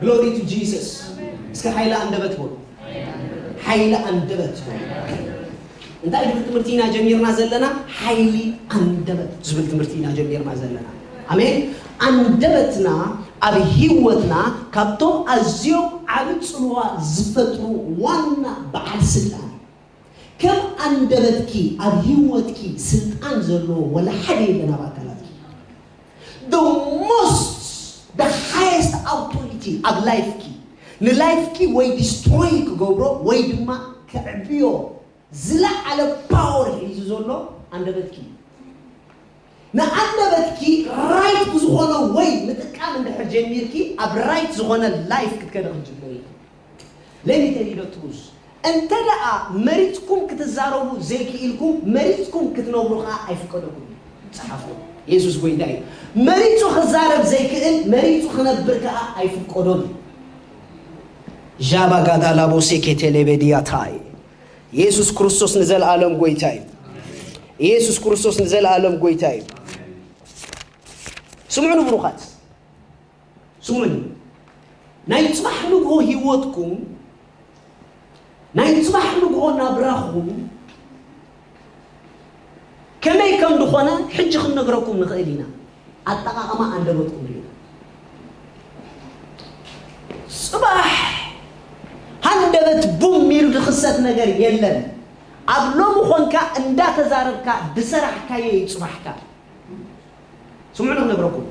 Glory to Jesus. እስከ ሓይሊ ኣንደበት በሉ። ሓይሊ ኣንደበት በሉ። እንታይ ዝብል ትምህርቲ ኢና ጀሚርና ዘለና? ሓይሊ ኣንደበት ዝብል ትምህርቲ ኢና ጀሚርና ዘለና። ኣሜን። ኣንደበትና ኣብ ህይወትና ካብቶም ኣዝዮም ዓቢ ጽልዋ ዝፈጥሩ ዋና በዓል ስልጣን። ከም ኣንደበትኪ ኣብ ህይወትኪ ስልጣን ዘለዎ ወላ ሓደ የለን ኣብ ኣካላትኪ። The most, the highest authority ኣብ ላይፍኪ፣ ንላይፍኪ ወይ ዲስትሮይ ክገብሮ ወይ ድማ ከዕብዮ ዝለዓለ ፓወር ሒዙ ዘሎ ኣንደበትኪ እዩ። ንኣንደበትኪ ራይት ብዝኾነ ወይ ምጥቃም እንድሕር ጀሚርኪ ኣብ ራይት ዝኾነ ላይፍ ክትከደ ክትጅምር እዩ። Let me tell you the truth. እንተ ደኣ መሪጽኩም ክትዛረቡ ዘይክኢልኩም መሪጽኩም ክትነብሩ ከኣ ኣይፍቀደኩም። ጸሓፉ። የሱስ ጎይታ እዩ። መሪጹ ክዛረብ ዘይክእል መሪጹ ክነብር ከኣ ኣይፍቀዶን እዩ። ዣባ ጋዳላቦ ሴኬቴሌቤዲያታይ። የሱስ ክርስቶስ ንዘለኣለም ጎይታ እዩ። የሱስ ክርስቶስ ንዘለኣለም ጎይታ እዩ። ስምዑኒ ብሩኻት፣ ስምዑኒ። ናይ ጽባሕ ንግሆ ህይወትኩም፣ ናይ ጽባሕ ንግሆ ናብራኹም ከመይ ከም ዝኾነ ሕጂ ክንነግረኩም ንኽእል ኢና። ኣጠቓቕማ ኣንደበትኩም ርኢና። ጽባሕ ሃንደበት ቡም ኢሉ ዝኽሰት ነገር የለን። ኣብ ሎሚ ኾንካ እንዳተዛረብካ ዝሰራሕካዮ እዩ ጽባሕካ። ስምዑ ንኽነግረኩም።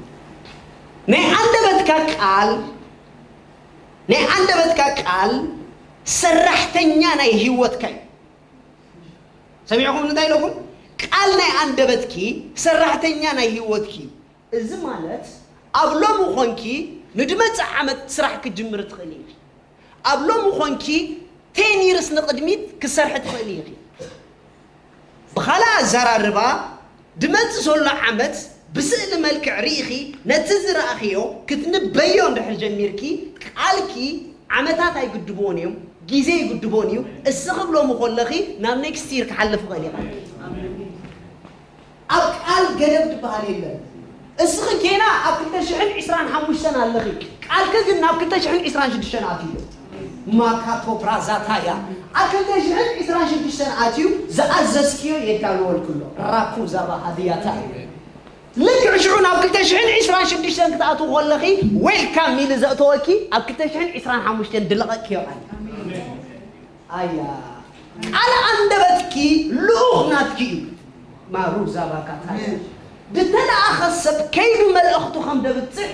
ናይ ኣንደበትካ ቃል፣ ናይ ኣንደበትካ ቃል ሰራሕተኛ ናይ ህይወትካ እዩ። ሰሚዕኹም እንታይ ኢለኩም? ቃል ናይ ኣንደበትኪ ሰራሕተኛ ናይ ህይወትኪ እዩ። እዚ ማለት ኣብ ሎሚ ኾንኪ ንድመጽእ ዓመት ስራሕ ክትጅምሪ ትኽእሊ ኢኺ። ኣብ ሎሚ ኾንኪ ቴን ይርስ ንቕድሚት ክትሰርሒ ትኽእሊ ኢኺ። ብኻልእ ኣዘራርባ፣ ድመጽእ ዘሎ ዓመት ብስእሊ መልክዕ ርኢኺ ነቲ ዝረኣኽዮ ክትንበዮ እንድሕር ጀሚርኪ፣ ቃልኪ ዓመታት ኣይግድብዎን እዮም፣ ግዜ ይግድቦን እዩ። እስኺ ብሎሚ ከለኺ ናብ ኔክስት ይር ክሓልፍ ይኽእል እዩ ቃልኪ። ኣብ ቃል ገደብ ዝበሃል የለን። እስኺ ጌና ኣብ ክልተ ሽሕን ዕስራን ሓሙሽተን ኣለኺ። ቃልኪ ግን ናብ ክልተ ሽሕን ዕስራን ሽዱሽተን ኣትዩ ኣሎ። ማካቶ ብራዛታያ ኣብ ክልተ ሽሕን ዕስራን ሽዱሽተን ኣትዩ ዝኣዘዝክዮ የዳልወልክሎ። ራኩ ዛባ ሃድያታ ልክዕ ሽዑ ናብ ክልተ ሽሕን ዕስራን ሽዱሽተን ክትኣትዉ ከለኺ ዌልካም ኢሉ ዘእተወኪ ኣብ ክልተ ሽሕን ዕስራን ሓሙሽተን ድለቐክዮ ቃል። ኣያ ቃል ኣንደበትኪ ልኡኽ ናትኪ እዩ። ማሩ ዛባካታ ድተለኣኸ ሰብ ከይዱ መልእኽቱ ከም ደብጽሕ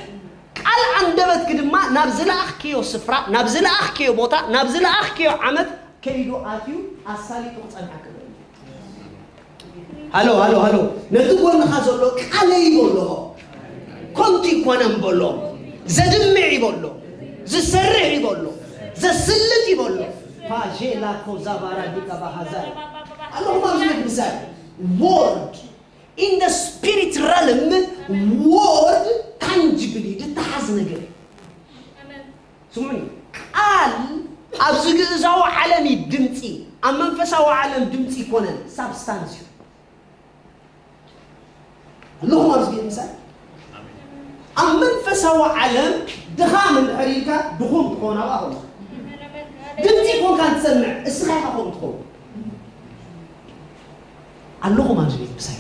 ቃል ኣንደበትኪ ድማ ናብ ዝለኣኽክዮ ስፍራ፣ ናብ ዝለኣኽክዮ ቦታ፣ ናብ ዝለኣኽክዮ ዓመት ከይዱ ኣትዩ ኣሳሊጡ ክጸንሐኪ ይኽእል እዩ። ሃሎ ሃሎ ሃሎ፣ ነቲ ጎንኻ ዘሎ ቃለይ ይበሎ፣ ኮንቲ ይኮነን በሎ፣ ዘድምዕ ይበሎ፣ ዝሰርሕ ይበሎ፣ ዘስልጥ ይበሎ። ፓዤላ ኮዛባራ ዲቃ ባሃዛይ ኣለኹም ኣብዚ ቤት ምሳይ። Word in the spirit realm, word tangible እዩ፣ ዝተሓዝ ነገር እዩ። ስምዑኒ፣ ቃል ኣብዚ ግእዛዊ ዓለም እዩ ድምፂ፣ ኣብ መንፈሳዊ ዓለም ድምፂ ይኮነን፣ ሳብስታንስ እዩ። ኣለኹም ኣብዚ ቤት ምሳይ? ኣብ መንፈሳዊ ዓለም ድኻም እንድሕር ኢልካ ድኹም ትኾን ኣብኣ ኾንካ ድምፂ ኮንካ ትሰምዕ፣ እስኻ ኢኻ ከምኡ ትኸውን። ኣለኹም ኣብዚ ቤት ምሳይ?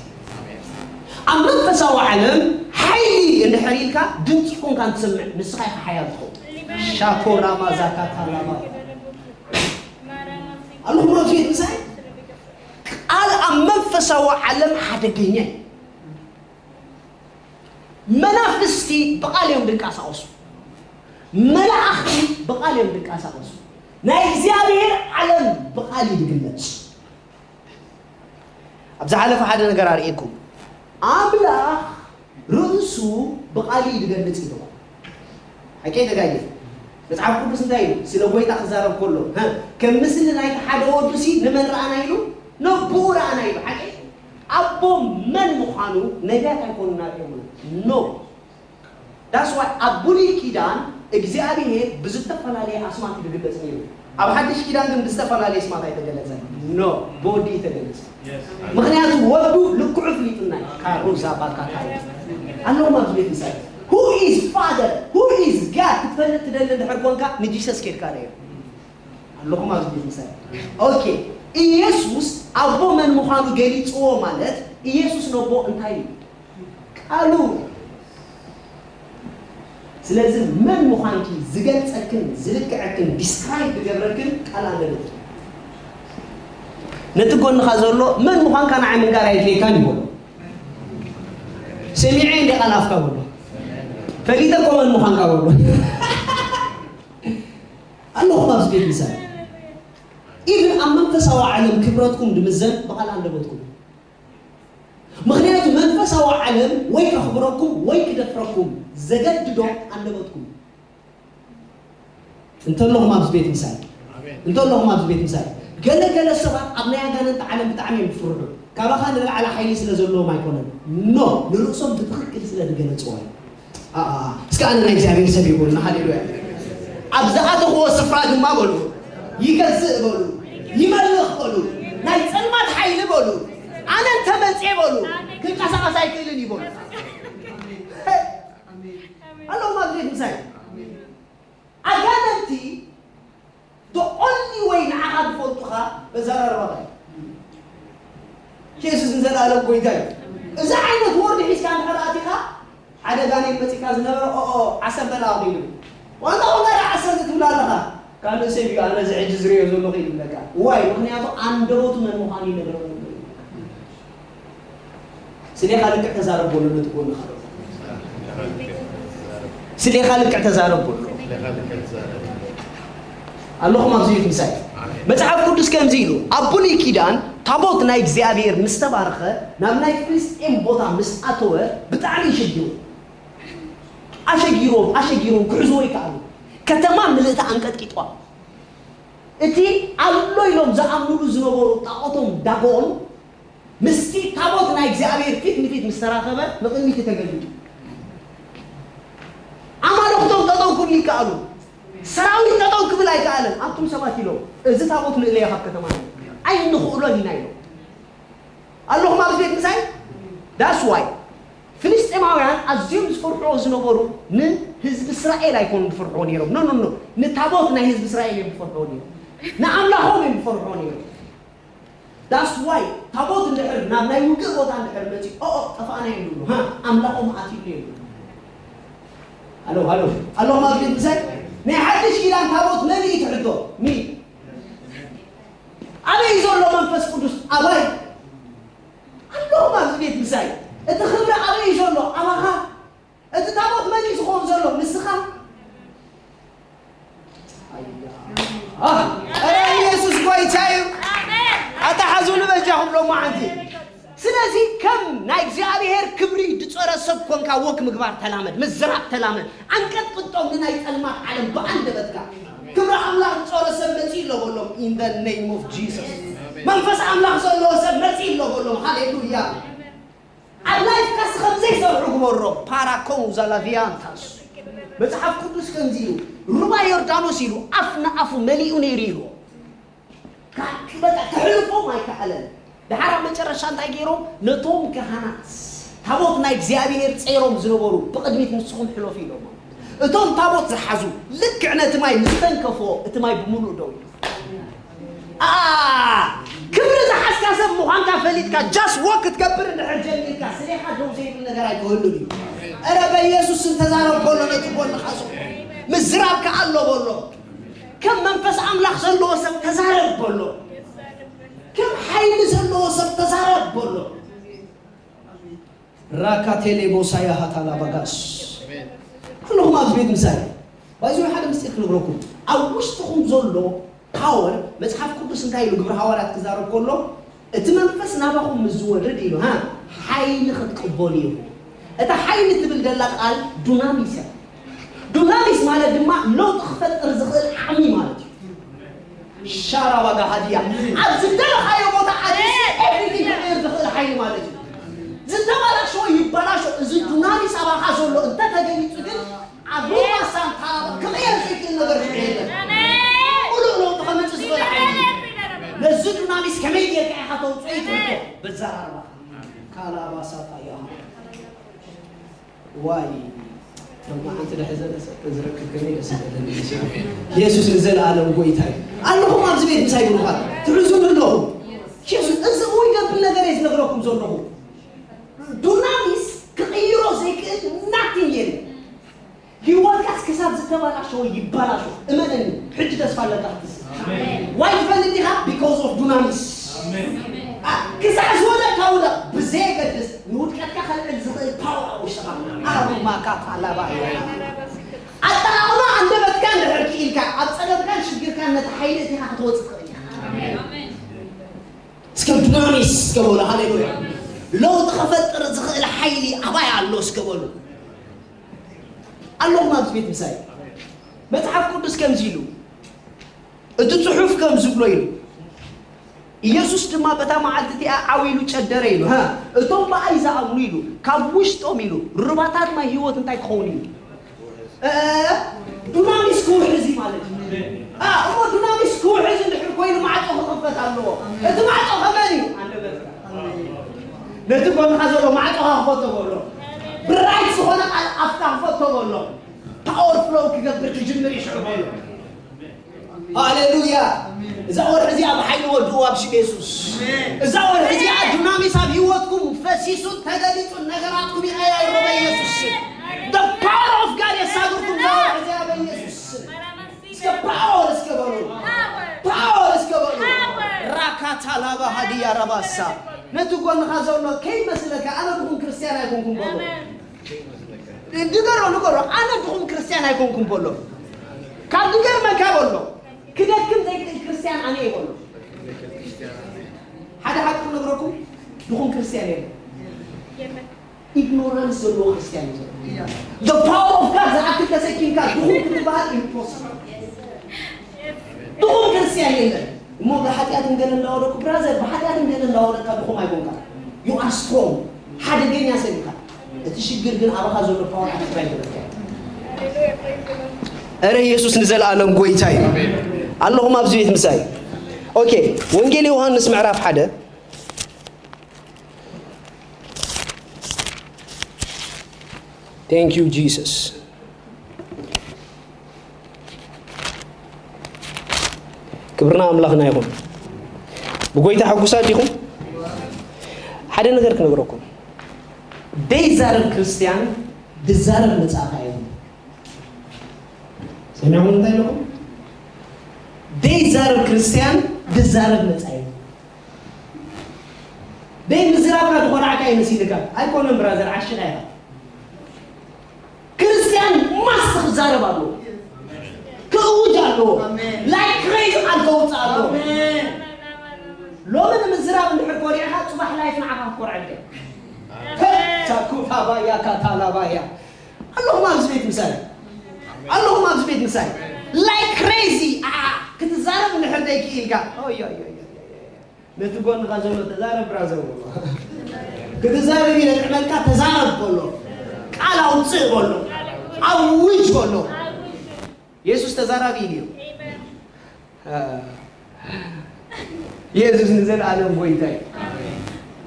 ኣብ መንፈሳዊ ዓለም ሓይሊ እንድሕር ኢልካ ድምፂ ኮንካ ትሰምዕ፣ ንስኻ ኢኻ ሓያል ትኸውን። ሻኮራ ማዛካ ታላባ ኣለኹም ኣብዚ ቤት ምሳይ? ቃል ኣብ መንፈሳዊ ዓለም ሓደገኛ እዩ። መናፍስቲ ብቃል እዮም ድንቀሳቀሱ። መላእኽቲ ብቃል እዮም ድንቀሳቀሱ። ናይ እግዚኣብሔር ዓለም ብቃል እዩ ድግለጽ። ኣብ ዝሓለፈ ሓደ ነገር ኣርእየኩም። ኣምላኽ ርእሱ ብቃል እዩ ድገልጽ ኢልኩም። ሓቂ ተጋየ። መጽሓፍ ቅዱስ እንታይ እዩ? ስለ ጎይታ ክዛረብ ከሎ፣ ሀ፣ ከም ምስሊ ናይቲ ሓደ ወዱ ሲ ንመን ረኣና ኢሉ? ነቦኡ ረኣና ኢሉ። ሓቂ ኣቦ መን ምዃኑ ነቢያት ኣይኮኑን ኣርእዮምና። ኖ። That's why ኣብ ብሉይ ኪዳን እግዚኣብሔር ብዝተፈላለየ ኣስማት እዩ ዝግለጽ ነይሩ። ኣብ ሓድሽ ኪዳን ግን ብዝተፈላለየ ኣስማት ኣይተገለጸን። ኖ፣ ብወዲ እዩ ተገለጸ። ምኽንያቱ ወዱ ልክዑ ፍሊጡና እዩ። ካሮዛ ባካታ ኣለኹም ኣብዚ ቤት ምሳይ። Who is Father? Who is God? ክትፈልጥ ትደሊ እንድሕር ኮንካ ንጂሰስ ኬድካ ርኣዮ። ኣለኹም ኣብዚ ቤት ምሳይ። ኦኬ፣ ኢየሱስ ኣቦ መን ምዃኑ ገሊጽዎ ማለት ኢየሱስ ነቦ እንታይ እዩ? ቃሉ። ስለዚ መን ምዃንኪ ዝገልጸክን ዝልክዐክን ዲስክራይብ ዝገብረክን ቃል ኣለበት። ነቲ ጎንኻ ዘሎ መን ምዃንካ ንዓይ ምንጋር ኣየድልየካን ይበሎ። ሰሚዐ እንደ ቃል ኣፍካ በሎ። ፈሊጠ እኮ መን ምዃንካ በሎ። ኣለኹም ኣብዚ ቤት ምሳይ። ኢቭን ኣብ መንፈሳዊ ዓለም ክብረትኩም ድምዘን ብቓል ኣንደበትኩም። ምኽንያቱ መንፈሳዊ ዓለም ወይ ከኽብረኩም ወይ ክደፍረኩም ዘገድዶ ኣንደበትኩም። እንተለኹም ኣብዚ ቤት ምሳይ፣ እንተለኹም ኣብዚ ቤት ምሳይ፣ ገለ ገለ ሰባት ኣብ ናይ ኣጋንንቲ ዓለም ብጣዕሚ እዮም ዝፍርሑ። ካባኻ ንላዕሊ ሓይሊ ስለ ዘለዎም ኣይኮነን። ኖ፣ ንርእሶም ብትኽክል ስለ ዝገለጽዎ እዩ። ኣኣ፣ እስከ ኣነ ናይ እግዚኣብሔር ሰብ እየ በሉና። ሃሌሉያ። ኣብ ዝኣተኽዎ ስፍራ ድማ በሉ፣ ይገዝእ በሉ፣ ይመልኽ በሉ፣ ናይ ጸልማት ሓይሊ በሉ፣ ኣነ እንተመጽየ በሉ፣ ክንቀሳቐስ ኣይክእልን እዩ በሉ። ኣለኹም ኣብ ቤት ምሳይ። ኣጋንንቲ the only way ንዓኻ ዝፈልጡኻ በዘራርባኻ እዩ። ጀሱስ ንዘለኣለም ጎይታ እዩ። እዚ ዓይነት ወርዲ ሒዝካ እንድሕር ኣቲኻ ሓደ ጋኔን መጺካ ዝነበረ ኦኦ ዓሰብ በላ ኺሉ ዋንታ ወንታ ዓሰብ ትብላ ኣለኻ። ካልእ ሰብ እዩ ኣነ እዚ ሕጂ ዝርእዮ ዘለኹ ይብለካ። ዋይ ምኽንያቱ ኣንደበቱ መን ምዃኑ ይነግረሉ። ስሌኻ ልክዕ ተዛረብ በሎ ነቲ ጎንኻ። ስሌኻ ልክዕ ተዛረብ በሎ። ኣለኹም ኣብዚ ቤት ምሳይ። መጽሓፍ ቅዱስ ከምዚ ኢሉ ኣብ ብሉይ ኪዳን ታቦት ናይ እግዚኣብሔር ምስ ተባረኸ ናብ ናይ ፍልስጤም ቦታ ምስ ኣተወ ብጣዕሚ ይሸጊሩ። ኣሸጊሮም ኣሸጊሮም ክሕዝዎ ይከኣሉ። ከተማ ምልእታ ኣንቀጥቂጥዋ። እቲ ኣሎ ኢሎም ዝኣምኑሉ ዝነበሩ ጣዖቶም ዳጎን ምስቲ ታቦት ናይ እግዚኣብሔር ፊት ንፊት ምስ ተራኸበ ንቕድሚት ተገልቢጡ። ኣማልኽቶም ጠጠው ክብሉ ይከኣሉ። ሰራዊት ጠጠው ክብል ኣይከኣለን። ኣቱም ሰባት ኢሎም እዚ ታቦት ንእለዮ ካብ ከተማ ኣይንኽእሎን ኢና ኢሎም። ኣለኹም ኣብዚ ቤት ምሳይ? That's why ፍልስጤማውያን ኣዝዮም ዝፈርሕዎ ዝነበሩ ንህዝቢ እስራኤል ኣይኮኑን ዝፈርሕዎ ነይሮም። ኖ ኖ ኖ፣ ንታቦት ናይ ህዝቢ እስራኤል እዮም ዝፈርሕዎ ነይሮም። ንኣምላኾም እዮም ዝፈርሕዎ ነይሮም። That's why ታቦት እንድሕር ናብ ናይ ውግእ ቦታ እንድሕር መፂኡ ኦኦ ጠፋእና እዮም ዝብሉ። ሃ ኣምላኾም ኣትዩሉ እዮም። ሃሎ ሃሎ፣ ኣለኹም ኣብ ቤት ምሳይ? ናይ ሓድሽ ኪዳን ታቦት መን እዩ ትሕቶ? ሚ ኣበይ ዘሎ መንፈስ ቅዱስ? ኣባይ ኣለኹም ኣብዚ ቤት ምሳይ? እቲ ክብሪ ኣበይ ዘሎ? ኣባኻ። እቲ ታቦት መን እዩ ዝኸውን ዘሎ? ንስኻ። ኣያ። ኣረ ኢየሱስ ጎይታ እዩ። ኣታ ሓዙ ንበጃኹም ሎማዓንቲ። ስለዚ ከም ናይ እግዚኣብሔር ክብሪ ዝጾረ ሰብ ኮንካ ወክ ምግባር ተላመድ፣ ምዝራብ ተላመድ። ኣንቀጥቅጦም ንናይ ጸልማት ዓለም ብኣንደበትካ። ክብሪ ኣምላኽ ዝጾረ ሰብ መጺእ ኣሎ በሎም። In the name of Jesus። መንፈስ ኣምላኽ ዘለዎ ሰብ መጺእ ኣሎ በሎም። ሃሌሉያ። ኣብ ላይፍካስ ከም ዘይሰርሑ ግበሮ። ፓራኮን ዛላቪያንታስ መጽሓፍ ቅዱስ ከምዚ ኢሉ ሩባ ዮርዳኖስ ኢሉ ኣፍ ንኣፉ መሊኡ ነይሩ ኢሉ በቃ ክሕልፎም ኣይከኣለን። ደሓር ኣብ መጨረሻ እንታይ ገይሮም? ነቶም ካህናት ታቦት ናይ እግዚኣብሔር ጸይሮም ዝነበሩ ብቕድሚት ንስኹም ሕለፉ ኢሎም። እቶም ታቦት ዝሓዙ ልክዕ ነቲ ማይ ምስ ተንከፍዎ እቲ ማይ ብምሉእ ደው ኢሉ። ክብሪ ዝሓዝካ ሰብ ምዃንካ ፈሊጥካ just walk ክትገብር እንድሕር ጀሚርካ ስሌኻ ደው ዘይብል ነገር ኣይክህሉን እዩ። እረ በኢየሱስ ስም ተዛረብ በሎ ነቲ ጎንኻ ዘሎ። ምዝራብካ ኣሎ በሎ። ከም መንፈስ ኣምላኽ ዘለዎ ሰብ ተዛረብ በሎ። ከም ሓይሊ ዘለዎ ሰብ ተዛረብ በሎ። ራካቴሌ ቦሳያ ሃታላ ባጋስ። ኩልኹም ኣብዚ ቤት ምሳይ ባይዞ ሓደ ምስጢር ክነግረኩም። ኣብ ውሽጥኹም ዘሎ ፓወር መጽሓፍ ቅዱስ እንታይ ኢሉ ግብሪ ሃዋርያት ክዛረብ ከሎ እቲ መንፈስ ናባኹም ምስ ዝወርድ ኢሉ ሃ ሓይሊ ክትቅበሉ ኢኹም። እታ ሓይሊ ትብል ዘላ ቃል ዱናሚስ እያ። ዱናሚስ ማለት ድማ ለውጢ ክፈጥር ዝኽእል ዓቕሚ ማለት እዩ። ሻራ ዋጋ ሃዲያ ኣብ ዝደለኻዮ ቦታ ዓዲስ ኤቭሪቲንግ ክቕየር ዝኽእል ሓይሊ ማለት እዩ። ዝተባላሸወ ይባላሾ። እዚ ዱናሚስ ኣባኻ ዘሎ እንተተገሊጹ ግን ኣብ ሩባ ሳንታ ክቕየር ዘይክእል ነገር የለን። ሙሉእ ለውጢ ከምጽእ ዝኽእል ሓይሊ ነዚ ዱናሚስ ከመይ ጌርካ ኢኻ ተውፅኦ ይትርኮ በዘራርባ ካላባሳታ ያ ዋይ ሎማዓንቲ ድሕሪ ዘለ ሰብ ተዝረክብ ከመይ ደስ ይበለኒ። ኢየሱስ ንዘለኣለም ጎይታ እዩ። ኣለኹም ኣብዚ ቤት ምሳይ ብሩኻት። ትሕዙኒ ኣለኹም። ኢየሱስ፣ እዚ እውን ገብል ነገር እየ ዝነግረኩም ዘለኹ። ዱናሚስ ክቕይሮ ዘይክእል ናቲንግ የለን። ህይወትካስ ክሳብ ዝተበላሸወ ይበላሾ። እመነኒ፣ ሕጂ ተስፋ ኣለካ ክትስእ። ዋይ ትፈልጥ ኢኻ? ቢኮዝ ኦፍ ዱናሚስ። ኣ፣ ክሳዕ ዝወደቅካ ውደቕ፣ ብዘየገድስ ንውድቀትካ ከልዕል ዝኽእል ፓወር ኣብ ውሽጥኻ። ኣሩማካ ታላባ እያ። ኣጠቓቕማ ኣንደበትካ እንድሕር ክኢልካ፣ ኣብ ጸገምካን ሽግርካን ነቲ ሓይሊ እቲኻ ክትወጽእ ትኽእል ኢኻ። እስከ ዱናሚስ እስከ በሉ፣ ሃሌሉያ። ለውጢ ክፈጥር ዝኽእል ሓይሊ ኣባይ ኣሎ እስከ በሉ። ኣለኹም ኣብዚ ቤት ምሳይ። መጽሓፍ ቅዱስ ከምዚ ኢሉ፣ እቲ ጽሑፍ ከም ዝብሎ ኢሉ፣ ኢየሱስ ድማ በታ መዓልቲ እቲኣ ዓው ኢሉ ጨደረ ኢሉ፣ ሃ፣ እቶም ብኣይ ዝኣምኑ ኢሉ፣ ካብ ውሽጦም ኢሉ፣ ሩባታት ማይ ህይወት እንታይ ክኸውን ኢሉ? እ፣ ዱናሚስ ክውሕዝ እዩ ማለት እዩ። አ፣ እሞ ዱናሚስ ክውሕዝ እንድሕር ኮይኑ ማዕጾ ክኽፈት ኣለዎ። እቲ ማዕጾ ከመን እዩ? ኣንደበትካ። ነቲ ጎንኻ ዘሎ ማዕጾኻ ክፈቶ በሎ። ብራይት ዝኾነ ቃል ኣፍካ ክፈቶ በሎ። ፓወር ፍሎው ክገብር ክጅምር እዩ ሽዑ በሎ። ሃሌሉያ። እዛ ወርሒ እዚኣ ብሓይሊ ወድእዋ ብሽም የሱስ። እዛ ወርሒ እዚኣ ዱናሚስ ኣብ ህይወትኩም ፈሲሱን ተገሊጹን ነገራትኩም ይቐያይሮ በኢየሱስ ስም። The power of God የሳግርኩም እዛ ወርሒ እዚኣ በኢየሱስ ስም። እስከ ፓወር እስከ በሉ። ፓወር እስከ በሉ። ራካታ ላባ ሃዲያ ረባሳ። ነቲ ጎንኻ ዘሎ ከይመስለካ ኣነ ድኹም ክርስትያን ኣይኮንኩም በሎ። ንገሮ፣ ንገሮ፣ ኣነ ድኹም ክርስትያን ኣይኮንኩም በሎ። ካብ ዝገርመካ በሎ፣ ክደክም ዘይክእል ክርስትያን ኣነ እየ በሎ። ሓደ ሓቂ ክነግረኩም፣ ድኹም ክርስትያን የለን። ኢግኖራንስ ዘለዎ ክርስትያን እዩ ዘሎ። The power of God ዝኣክል ተሰኪምካ ድኹም ክትበሃል ኢምፖስብል። ድኹም ክርስትያን የለን። እሞ ብሓጢኣት እንገለ እንዳወደኩ፣ ብራዘር፣ ብሓጢኣት እንገለ እንዳወደካ ድኹም ኣይኮንካ። You are strong። ሓደገኛ ሰብ ኢኻ። እቲ ሽግር ግን ኣባኻ ዘሎ ፓወር ኣክቲቭ ኣይገበርካዮ። እረ ኢየሱስ ንዘለኣለም ጎይታ እዩ። ኣለኹም ኣብዚ ቤት ምሳይ። ኦኬ፣ ወንጌል ዮሃንስ ምዕራፍ ሓደ። Thank you Jesus። ክብርና ኣምላኽና ይኹን። ብጎይታ ሕጉሳት ዲኹም? ሓደ ነገር ክነግረኩም። ደይዛረብ ክርስትያን ድዛረብ መጻእካ እዩ። ሰሚዕኩም እንታይ ኣለኩም? ደይዛረብ ክርስትያን ድዛረብ መጻኢ እዩ። ደይ ምዝራብካ ዝኾናዕካ እዩ መሲልካ። ኣይኮነን ብራዘር፣ ዓሽኻ ኢኻ። ክርስትያን ማስት ክዛረብ ኣለዎ። ክእውጅ ኣለዎ። ኣሜን። ላይክ ክሬዝ ቃል ከውፅእ ኣለዎ። ኣሜን። ሎሚ ንምዝራብ እንድሕር ኮሪዕካ፣ ጽባሕ ላይፍ ንዓኻ ክኮርዐልካ እዩ። ኣሜን። ቻኩታ ባያ ካታላ ባያ። ኣለኹም ኣብዚ ቤት ምሳይ። ኣለኹም ኣብዚ ቤት ምሳይ። ላይክ ክሬዚ፣ ኣ፣ ክትዛረብ እንድሕር ደይክኢልካ። ኦይ፣ ኦይ፣ ኦይ፣ ኦይ። ነቲ ጎንኻ ዘሎ ተዛረብ ብራዘር በሎ። ክትዛረብ ኢለ ጥዕመልካ ተዛረብ በሎ። ቃል ኣውፅእ በሎ። ኣውጅ በሎ። የሱስ ተዛራቢ እዩ። የሱስ ንዘለኣለም ጎይታ እዩ።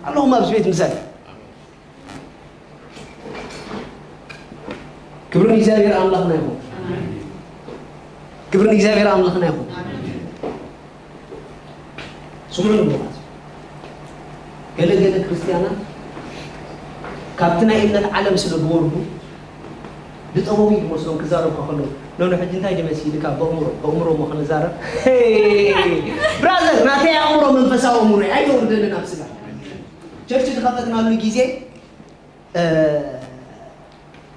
ኣለኹም ኣብዚ ቤት ምሳይ። ክብሪ ንእግዚኣብሔር ኣምላኽና ይኹን። ክብሪ ንእግዚኣብሔር ኣምላኽና ይኹን። ስምዑ ንብሩኻት። ገለ ገለ ክርስትያናት ካብቲ ናይ እምነት ዓለም ስለ ዝወርዱ ዝጠበቡ እዩ ዝመስሎም ክዛረቡ ከለዉ። ኖ፣ ኖ፣ ሕጂ እንታይ ድመሲ ኢልካ በእምሮ፣ በእምሮ እሞ ክንዛረብ። ሄይ! ብራዘር፣ ናተይ ኣእምሮ መንፈሳዊ ኣእምሮ እዩ። ኣይተውርደንን ኣብ ስጋ። ቸርች ዝኸፈትናሉ ግዜ እ፣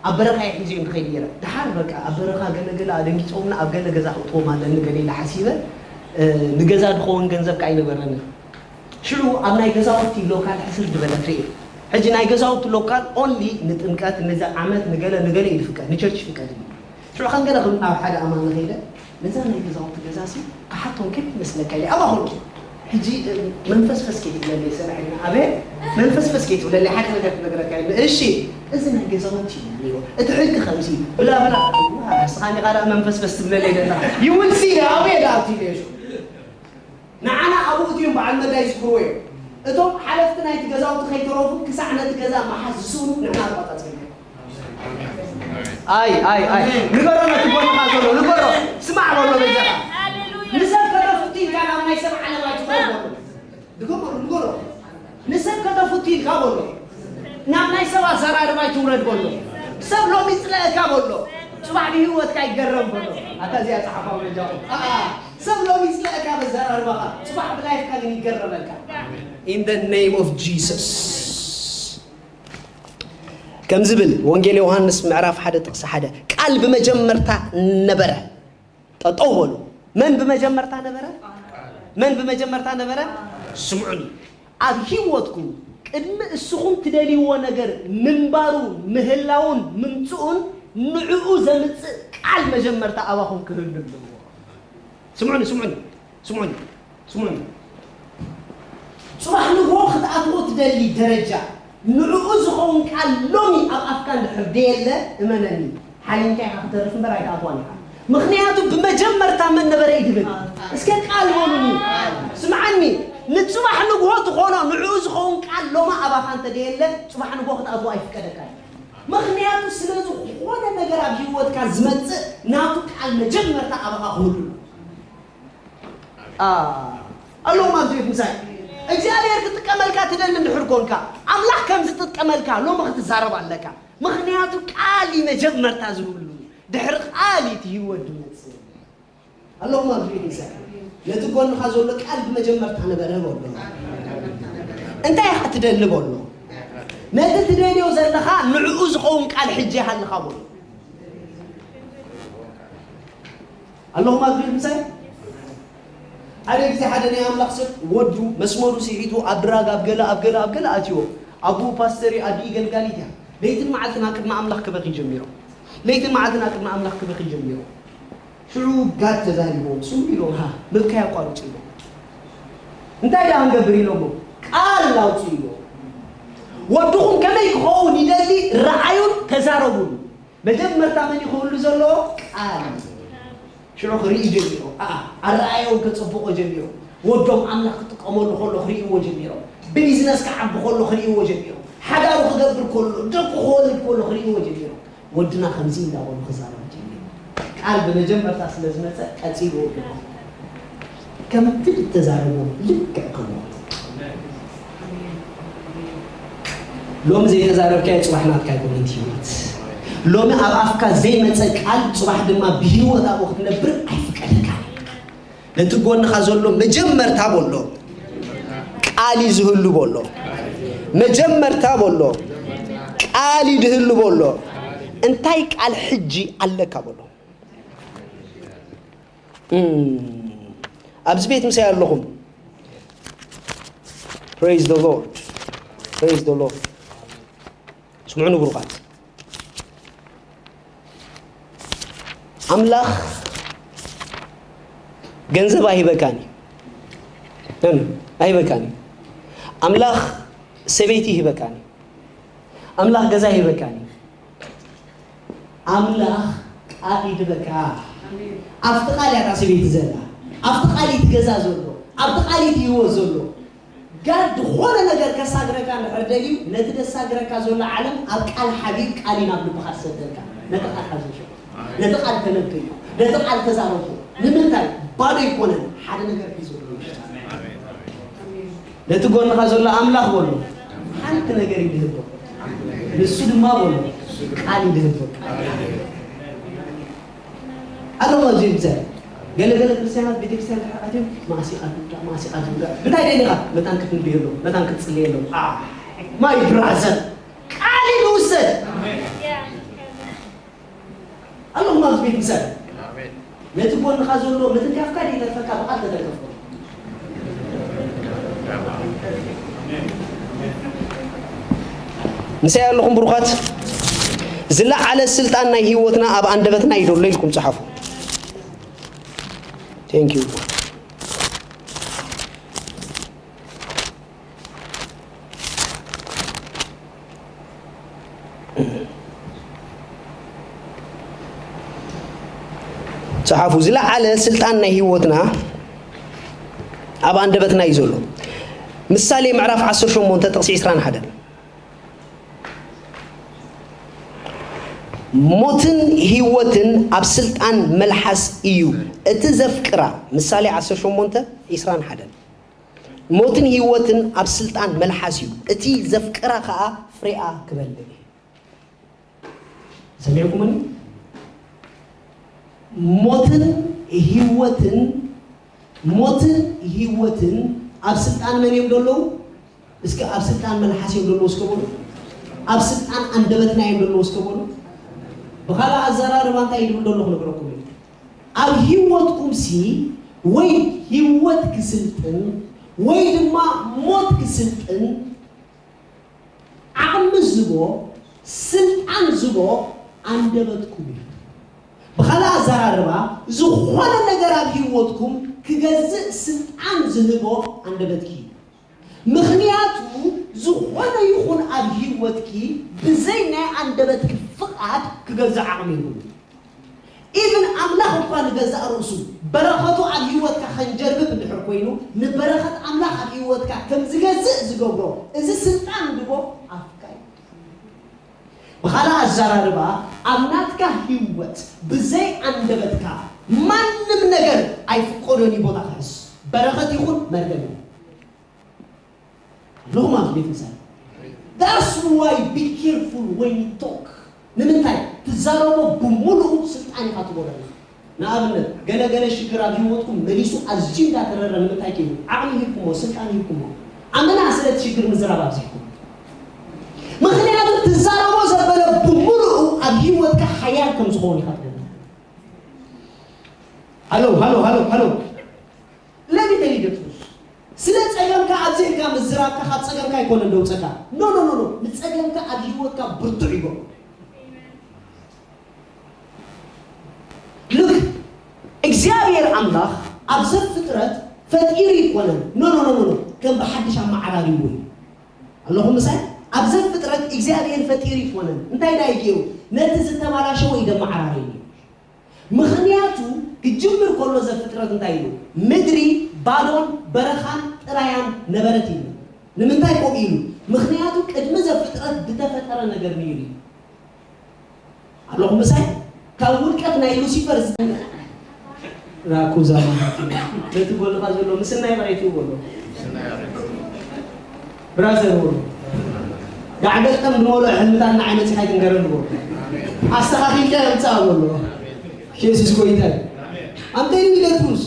ኣብ በረኻ እየ ሒዘዮም ዝኸይድ ነይረ። ደሓር በቃ ኣብ በረኻ ገለ ገለ ኣደንጊጾምና ኣብ ገለ ገዛ ክእትዎም ኣለኒ ገለ ኢለ ሓሲበ፣ እ፣ ንገዛ ዝኸውን ገንዘብ ከኣ ኣይነበረንን። ሽዑ ኣብ ናይ ገዛውቲ ሎካል ሕስር ዝበለት ርእየ። ሕጂ ናይ ገዛውቲ ሎካል ኦንሊ ንጥምቀት፣ ንዛ ዓመት፣ ንገለ ንገለ እዩ ዝፍቀድ፣ ንቸርች ይፍቀድ እዩ። ሽዑ ከም ገለ ክብል ናብ ሓደ ኣማኒ ከይደ፣ ነዛ ናይ ገዛውቲ ገዛሲ ክሓቶም ከመይ ይመስለካ ኢለ ኣባኹልኪ። ሕጂ፣ እ፣ መንፈስፈስ ከይትብለለይ ሰብኣይና፣ ኣበይ መንፈስፈስ ከይትብለለይ ሓደ ነገር ክነግረካ ኢለ። እሺ፣ እዚ ናይ ገዛውቲ እዩ፣ እቲ ሕጊ ከምዚ፣ ብላ ብላ። ዋ፣ እስኻኒ ኻዳ መንፈስፈስ ትብለለይ ደላ። You will see፣ ኣበይ ደኣ ኣብቲ ኢለ ሽዑ። ንዓና ኣብኡ እትዮም በዓል መዳ ይዝክርዎ እዮም። እቶም ሓለፍቲ ናይቲ ገዛውቲ ከይተረፉ ክሳዕ ነቲ ገዛ መሓዝ ዝስእኑ ንሕና ኣቋጻጺርና። ኣይ ኣይ ኣይ፣ ንገሮ ነቲ ጎንኻ ዘሎ፣ ንገሮ። ስማዕ በሎ በጃኻ። ንሰብ ከተፍትንካ ናብ ናይ ሰብ ዓለም ኣይትኾን በሎ። ድገመሉ፣ ንገሮ። ንሰብ ከተፍትንካ በሎ። ናብ ናይ ሰብ ኣዘራርባ ኣይትውረድ በሎ። ሰብ ሎሚ ይጽለእካ በሎ። ጽባሕ ብህይወትካ ይገረም በሎ። ኣታ እዚኣ ጸሓፋ በጃኹም። ኣኣ፣ ሰብ ሎሚ ይጽለእካ በዘራርባኻ። ጽባሕ ብላይፍካ ግን ይገረመልካ። In the name of Jesus። ከም ዝብል ወንጌል ዮሃንስ ምዕራፍ ሓደ ጥቕሲ ሓደ፣ ቃል ብመጀመርታ ነበረ። ጠጠው በሉ። መን ብመጀመርታ ነበረ? መን ብመጀመርታ ነበረ? ስምዑኒ። ኣብ ህይወትኩም ቅድሚ እስኹም ትደልይዎ ነገር ምንባሩ፣ ምህላውን ምምጽኡን ንዕኡ ዘምጽእ ቃል መጀመርታ ኣባኹም ክህሉ ኣለዎ። ስምዑኒ፣ ስምዑኒ፣ ስምዑኒ፣ ስምዑኒ። ጽባሕ ንግሆ ክትኣትዎ ትደሊ ደረጃ፣ ንዕኡ ዝኸውን ቃል ሎሚ ኣብ ኣፍካ እንድሕር ደየለ፣ እመነኒ፣ ሓሊምካ ኢኻ ክትተርፍ እምበር ኣይትኣትዋን ኢኻ። ምኽንያቱ ብመጀመርታ መን ነበረ እዩ ዝብል? እስከ ቃል በሉኒ። ስምዓኒ፣ ንጽባሕ ንግሆ ትኾኖ ንዕኡ ዝኸውን ቃል ሎማ ኣባኻ እንተ ደየለ፣ ጽባሕ ንግሆ ክትኣትዎ ኣይፍቀደካን። ምኽንያቱ ስለ ዝኾነ ነገር ኣብ ህይወትካ ዝመጽእ ናቱ ቃል መጀመርታ ኣባኻ ክህሉ። ኣ-፣ ኣለዎም ኣብዚ ቤት ምሳይ። እግዚኣብሔር ክጥቀመልካ ትደሊ እንድሕር ኮንካ፣ ኣምላኽ ከም ዝጥቀመልካ ሎሚ ክትዛረብ ኣለካ። ምኽንያቱ ቃል እዩ መጀመርታ ዝህሉ። ድሕሪ ቃል እዩ እቲ ህይወት ዝመጽእ። ኣለኹም ኣብዚ ቤት ምሳይ። ነቲ ጎንኻ ዘሎ ቃል ብመጀመርታ ነበረ በሎ። እንታይ ኢኻ ትደሊ በሎ። ነቲ ትደልዮ ዘለኻ ንዕኡ ዝኸውን ቃል ሕጂ ይሃልኻ በሎ። ኣለኹም ኣብዚ ቤት ምሳይ። ሓደ ግዜ ሓደ ናይ ኣምላኽ ሰብ ወዱ መስመሩ ስሒቱ ኣብ ድራግ፣ ኣብ ገለ፣ ኣብ ገለ፣ ኣብ ገለ ኣትዮ። ኣቦኡ ፓስተር እዩ፣ ኣዲኡ ገልጋሊት እያ። ለይትን መዓልትን ኣብ ቅድሚ ኣምላኽ ክበኺ ጀሚሮም። ለይትን መዓልትን ኣብ ቅድሚ ኣምላኽ ክበኺ ጀሚሮም። ሽዑ ጋድ ተዛሪቦም፣ ስሙ ኢሎም፣ ሃ፣ ምብካይ ኣቋርጹ ኢሎም። እንታይ ደኣ ክንገብር ኢሎሞ? ቃል ኣውጽኡ ኢሎም። ወድኹም ከመይ ክኸውን ይደሊ፣ ረኣዩን ተዛረቡሉ። መጀመርታ መን እዩ ክህሉ ዘለዎ? ቃል። ሽዑ ክርኢ ጀሚሮም። ኣኣ፣ ኣረኣእያኦም ከጸብቖ ጀሚሮም። ወዶም ኣምላኽ ክጥቀመሉ ከሎ ክርእይዎ ጀሚሮም። ብቢዝነስ ክዓቢ ከሎ ክርእይዎ ጀሚሮም። ሓዳሩ ክገብር ከሎ፣ ደቁ ክወልድ ከሎ ክርእይዎ ጀሚሮም። ወድና ከምዚ እንዳበሉ ክዛረቡ ጀሚሮም። ቃል ብመጀመርታ ስለ ዝመጸ ቀጺሉ ወዱ ከም እቲ እተዛረቦ ልክዕ ከምኡ። ሎሚ ዘይተዛረብካዮ ጽባሕ ናትካ ኣይኮነን እቲ ህይወት። ሎሚ ኣብ ኣፍካ ዘይመጸ ቃል ጽባሕ ድማ ብህይወት ኣብኡ ክትነብር ኣይፍቀደካን። ነቲ ጎንኻ ዘሎ መጀመርታ በሎ፣ ቃል እዩ ዝህሉ በሎ። መጀመርታ በሎ፣ ቃል እዩ ዝህሉ በሎ። እንታይ ቃል ሕጂ ኣለካ በሎ። እም፣ ኣብዚ ቤት ምሳይ ኣለኹም። Praise the Lord. Praise the Lord. ስምዑኒ ብሩኻት። ኣምላኽ ገንዘብ ኣይህበካን እዩ። ኖ፣ ኖ፣ ኣይህበካን እዩ። ኣምላኽ ሰበይቲ ይህበካን እዩ። ኣምላኽ ገዛ ይህበካን እዩ። ኣምላኽ ቃል ይድበካ። ኣብቲ ቃል እያ እታ ሰበይቲ ዘላ። ኣብቲ ቃል እዩ እቲ ገዛ ዘሎ። ኣብቲ ቃል እዩ እቲ ህይወት ዘሎ። ጋድ ዝኾነ ነገር ከሳግረካ እንድሕር ደልዩ፣ ነቲ ዘሳግረካ ዘሎ ዓለም ኣብ ቃል ሓቢር፣ ቃል እዩ ናብ ልብኻ ዝሰደልካ። ነቲ ቃል ሓዞ ሽዑ። ነቲ ቃል ተነበዮ። ነቲ ቃል ተዛረቦ። ንምንታይ? ባዶ ኣይኮነን። ሓደ ነገር ሒዙ ኣሎ ውሽጢ። ነቲ ጎንኻ ዘሎ ኣምላኽ በሎ፣ ሓንቲ ነገር እዩ ዝህቦ። ንሱ ድማ በሎ፣ ቃል እዩ ዝህቦ። ኣለዎ ኣብዚ ብዘ-፣ ገለ ገለ ክርስትያናት ቤተክርስትያን ድሕሪ ኣትዮም፣ "መዓስ ኢኻ ትውዳእ? መዓስ ኢኻ ትውዳእ?" ብታይ ደሊኻ? መታን ክትንብየሎም፣ መታን ክትጽልየሎም። ኣ፣ ማይ ብራዘር፣ ቃል እዩ ዝውሰድ። ኣለኹም ኣብዚ ቤት ምሳይ። ነቲ ጎንኻ ዘሎ ምትንካፍካ ደይተርፈካ ብቓል ተተንከፍኩ። ምሳይ ኣለኹም ብሩኻት። ዝለዓለ ስልጣን ናይ ህይወትና ኣብ ኣንደበትና እዩ ዘሎ ኢልኩም ጸሓፉ። Thank you። ጸሓፉ። ዝለዓለ ስልጣን ናይ ህይወትና ኣብ ኣንደበትና እዩ ዘሎ። ምሳሌ ምዕራፍ ዓሰርተ ሸሞንተ ጥቕሲ ዕስራን ሓደን። ሞትን ህይወትን ኣብ ስልጣን መልሓስ እዩ። እቲ ዘፍቅራ፣ ምሳሌ ዓሰርተ ሸሞንተ፣ ዕስራን ሓደን። ሞትን ህይወትን ኣብ ስልጣን መልሓስ እዩ። እቲ ዘፍቅራ ኸኣ ፍሬኣ ክበልዕ እዩ። ሰሚዕኩምኒ? ሞትን ህይወትን፣ ሞትን ህይወትን ኣብ ስልጣን መን እዮም ዘለዉ? እስከ ኣብ ስልጣን መልሓስ እዮም ዘለዉ እስከ በሉ። ኣብ ስልጣን ኣንደበትና እዮም ዘለዉ እስከ በሉ። ብኻልእ ኣዘራርባ እንታይ ይብል ዘሎ ክነግረኩም እዩ። ኣብ ህይወትኩም ሲ ወይ ህይወት ክስልጥን ወይ ድማ ሞት ክስልጥን ዓቕሚ ዝቦ፣ ስልጣን ዝቦ ኣንደበትኩም እዩ። ብኻልእ ኣዘራርባ፣ ዝኾነ ነገር ኣብ ህይወትኩም ክገዝእ ስልጣን ዝህቦ ኣንደበትኪ እዩ። ምኽንያቱ፣ ዝኾነ ይኹን ኣብ ህይወትኪ ብዘይ ናይ ኣንደበትኪ ፍቓድ ክገዝእ ዓቕሚ የብሉን። ኢቭን ኣምላኽ እኳ ንገዛእ ርእሱ በረኸቱ ኣብ ህይወትካ ከንጀርብብ እንድሕር ኮይኑ፣ ንበረኸት ኣምላኽ ኣብ ህይወትካ ከም ዝገዝእ ዝገብሮ እዚ ስልጣን ዝቦ ኣፍካ እዩ። ብኻልእ ኣዘራርባ፣ ኣብ ናትካ ህይወት ብዘይ ኣንደበትካ ማንም ነገር ኣይፍቀዶን እዩ ቦታ ክሕዝ። በረኸት ይኹን መርገም ይኹን። ኣለኹም ኣብዚ ቤት ምሳሌ። That's why be careful when you talk። ንምንታይ? ትዛረቦ ብምሉኡ ስልጣን ኢኻ ትቦ ዘለኻ። ንኣብነት፣ ገለ ገለ ሽግር ኣብ ህይወትኩም መሊሱ ኣዝዩ እንዳተረረ ንምንታይ ከይኑ? ዓቕሚ ሂብኩሞ፣ ስልጣን ሂብኩሞ። ኣመና ስለ እቲ ሽግር ምዝራብ ኣብዚሕኩም። ምኽንያቱ ትዛረቦ ዘበለ ብምሉኡ ኣብ ህይወትካ ሓያል ከም ዝኸውን ኢኻ ትገብር። ሃሎ፣ ሃሎ፣ ሃሎ፣ ሃሎ። ለሚተኒ ደጥሩስ ስለ ጸገምካ ኣብዚሕካ ምዝራብካ ካብ ጸገምካ ኣይኮነን ደውጸካ። ኖ፣ ኖ፣ ኖ፣ ኖ። ንጸገምካ ኣብ ህይወትካ ብርቱዕ ይገብሮ። ሉክ፣ እግዚኣብሔር ኣምላኽ ኣብ ዘፍጥረት ፈጢሩ ይኮነን። ኖ፣ ኖ፣ ኖ፣ ኖ፣ ኖ። ከም ብሓድሽ ኣመዓራሪዎ እዩ። ኣለኹም ምሳይ? ኣብ ዘፍጥረት እግዚኣብሔር ፈጢሩ ይኮነን። እንታይ ዳይ ገይሩ? ነቲ ዝተባላሸወ እዩ ደመዓራሪ እዩ። ምኽንያቱ ክጅምር ከሎ ዘፍጥረት እንታይ ኢሉ? ምድሪ ባዶን በረኻን ጥራያን ነበረት ኢሉ። ንምንታይ ከምኡ ኢሉ? ምኽንያቱ ቅድሚ ዘፍጥረት ዝተፈጠረ ነገር ነይሩ እዩ። ኣለኹም ምሳይ? ካብ ውድቀት ናይ ሉሲፈር ዝ-፣ ራኩዛ ማለት እዩ። ነቲ ጎልኻ ዘሎ ምስናይ በሬት እዩ በሎ። ብራዘር በሎ። ጋዕ ገጠም ዝመልኦ ሕልምታት ንዓይ መጺኻ ኣይትንገረኒ በሎ። ኣስተኻኺልካ የምጽኣ በሎ። ኢየሱስ ጎይታ እዩ። ኣንተ ይለቱስ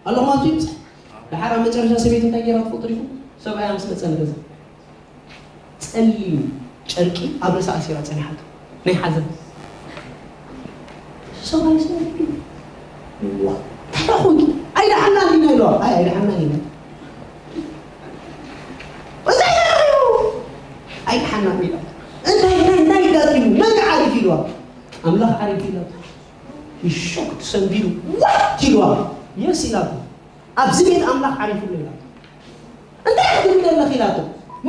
ኣለኹም ኣብዚ ይብጻሕ። ደሓር ኣብ መጨረሻ ሰበይቲ እንታይ ገይራ ትፈልጡ ዲኹም? ሰብኣያ ምስ መጸ ንገዛ ጸሊም ጨርቂ ኣብ ርእሳ ኣሲራ ጸኒሓቶ። ናይ ሓዘን። ሰብኣይ ሰበይቲ። ዋ፣ እንታይ ደኣ ኾንኪ? ኣይደሓናን ኢና ኢለዋ። ኣይ፣ ኣይደሓናን ኢና። እንታይ ደኣ እዩ? ኣይደሓናን ኢላ። እንታይ፣ እንታይ፣ እንታይ ኣጋጢሙ? መን ዓሪፍ ኢለዋ? ኣምላኽ ዓሪፍ ኢላቶ። ይሾክ ተሰንቢዱ ዋት ኢልዋ። የስ ኢላቶ። ኣብዚ ቤት ኣምላኽ ዓሪፉ ኣሎ ኢላቶ። እንታይ ክትብል ዘለኺ ኢላቶ።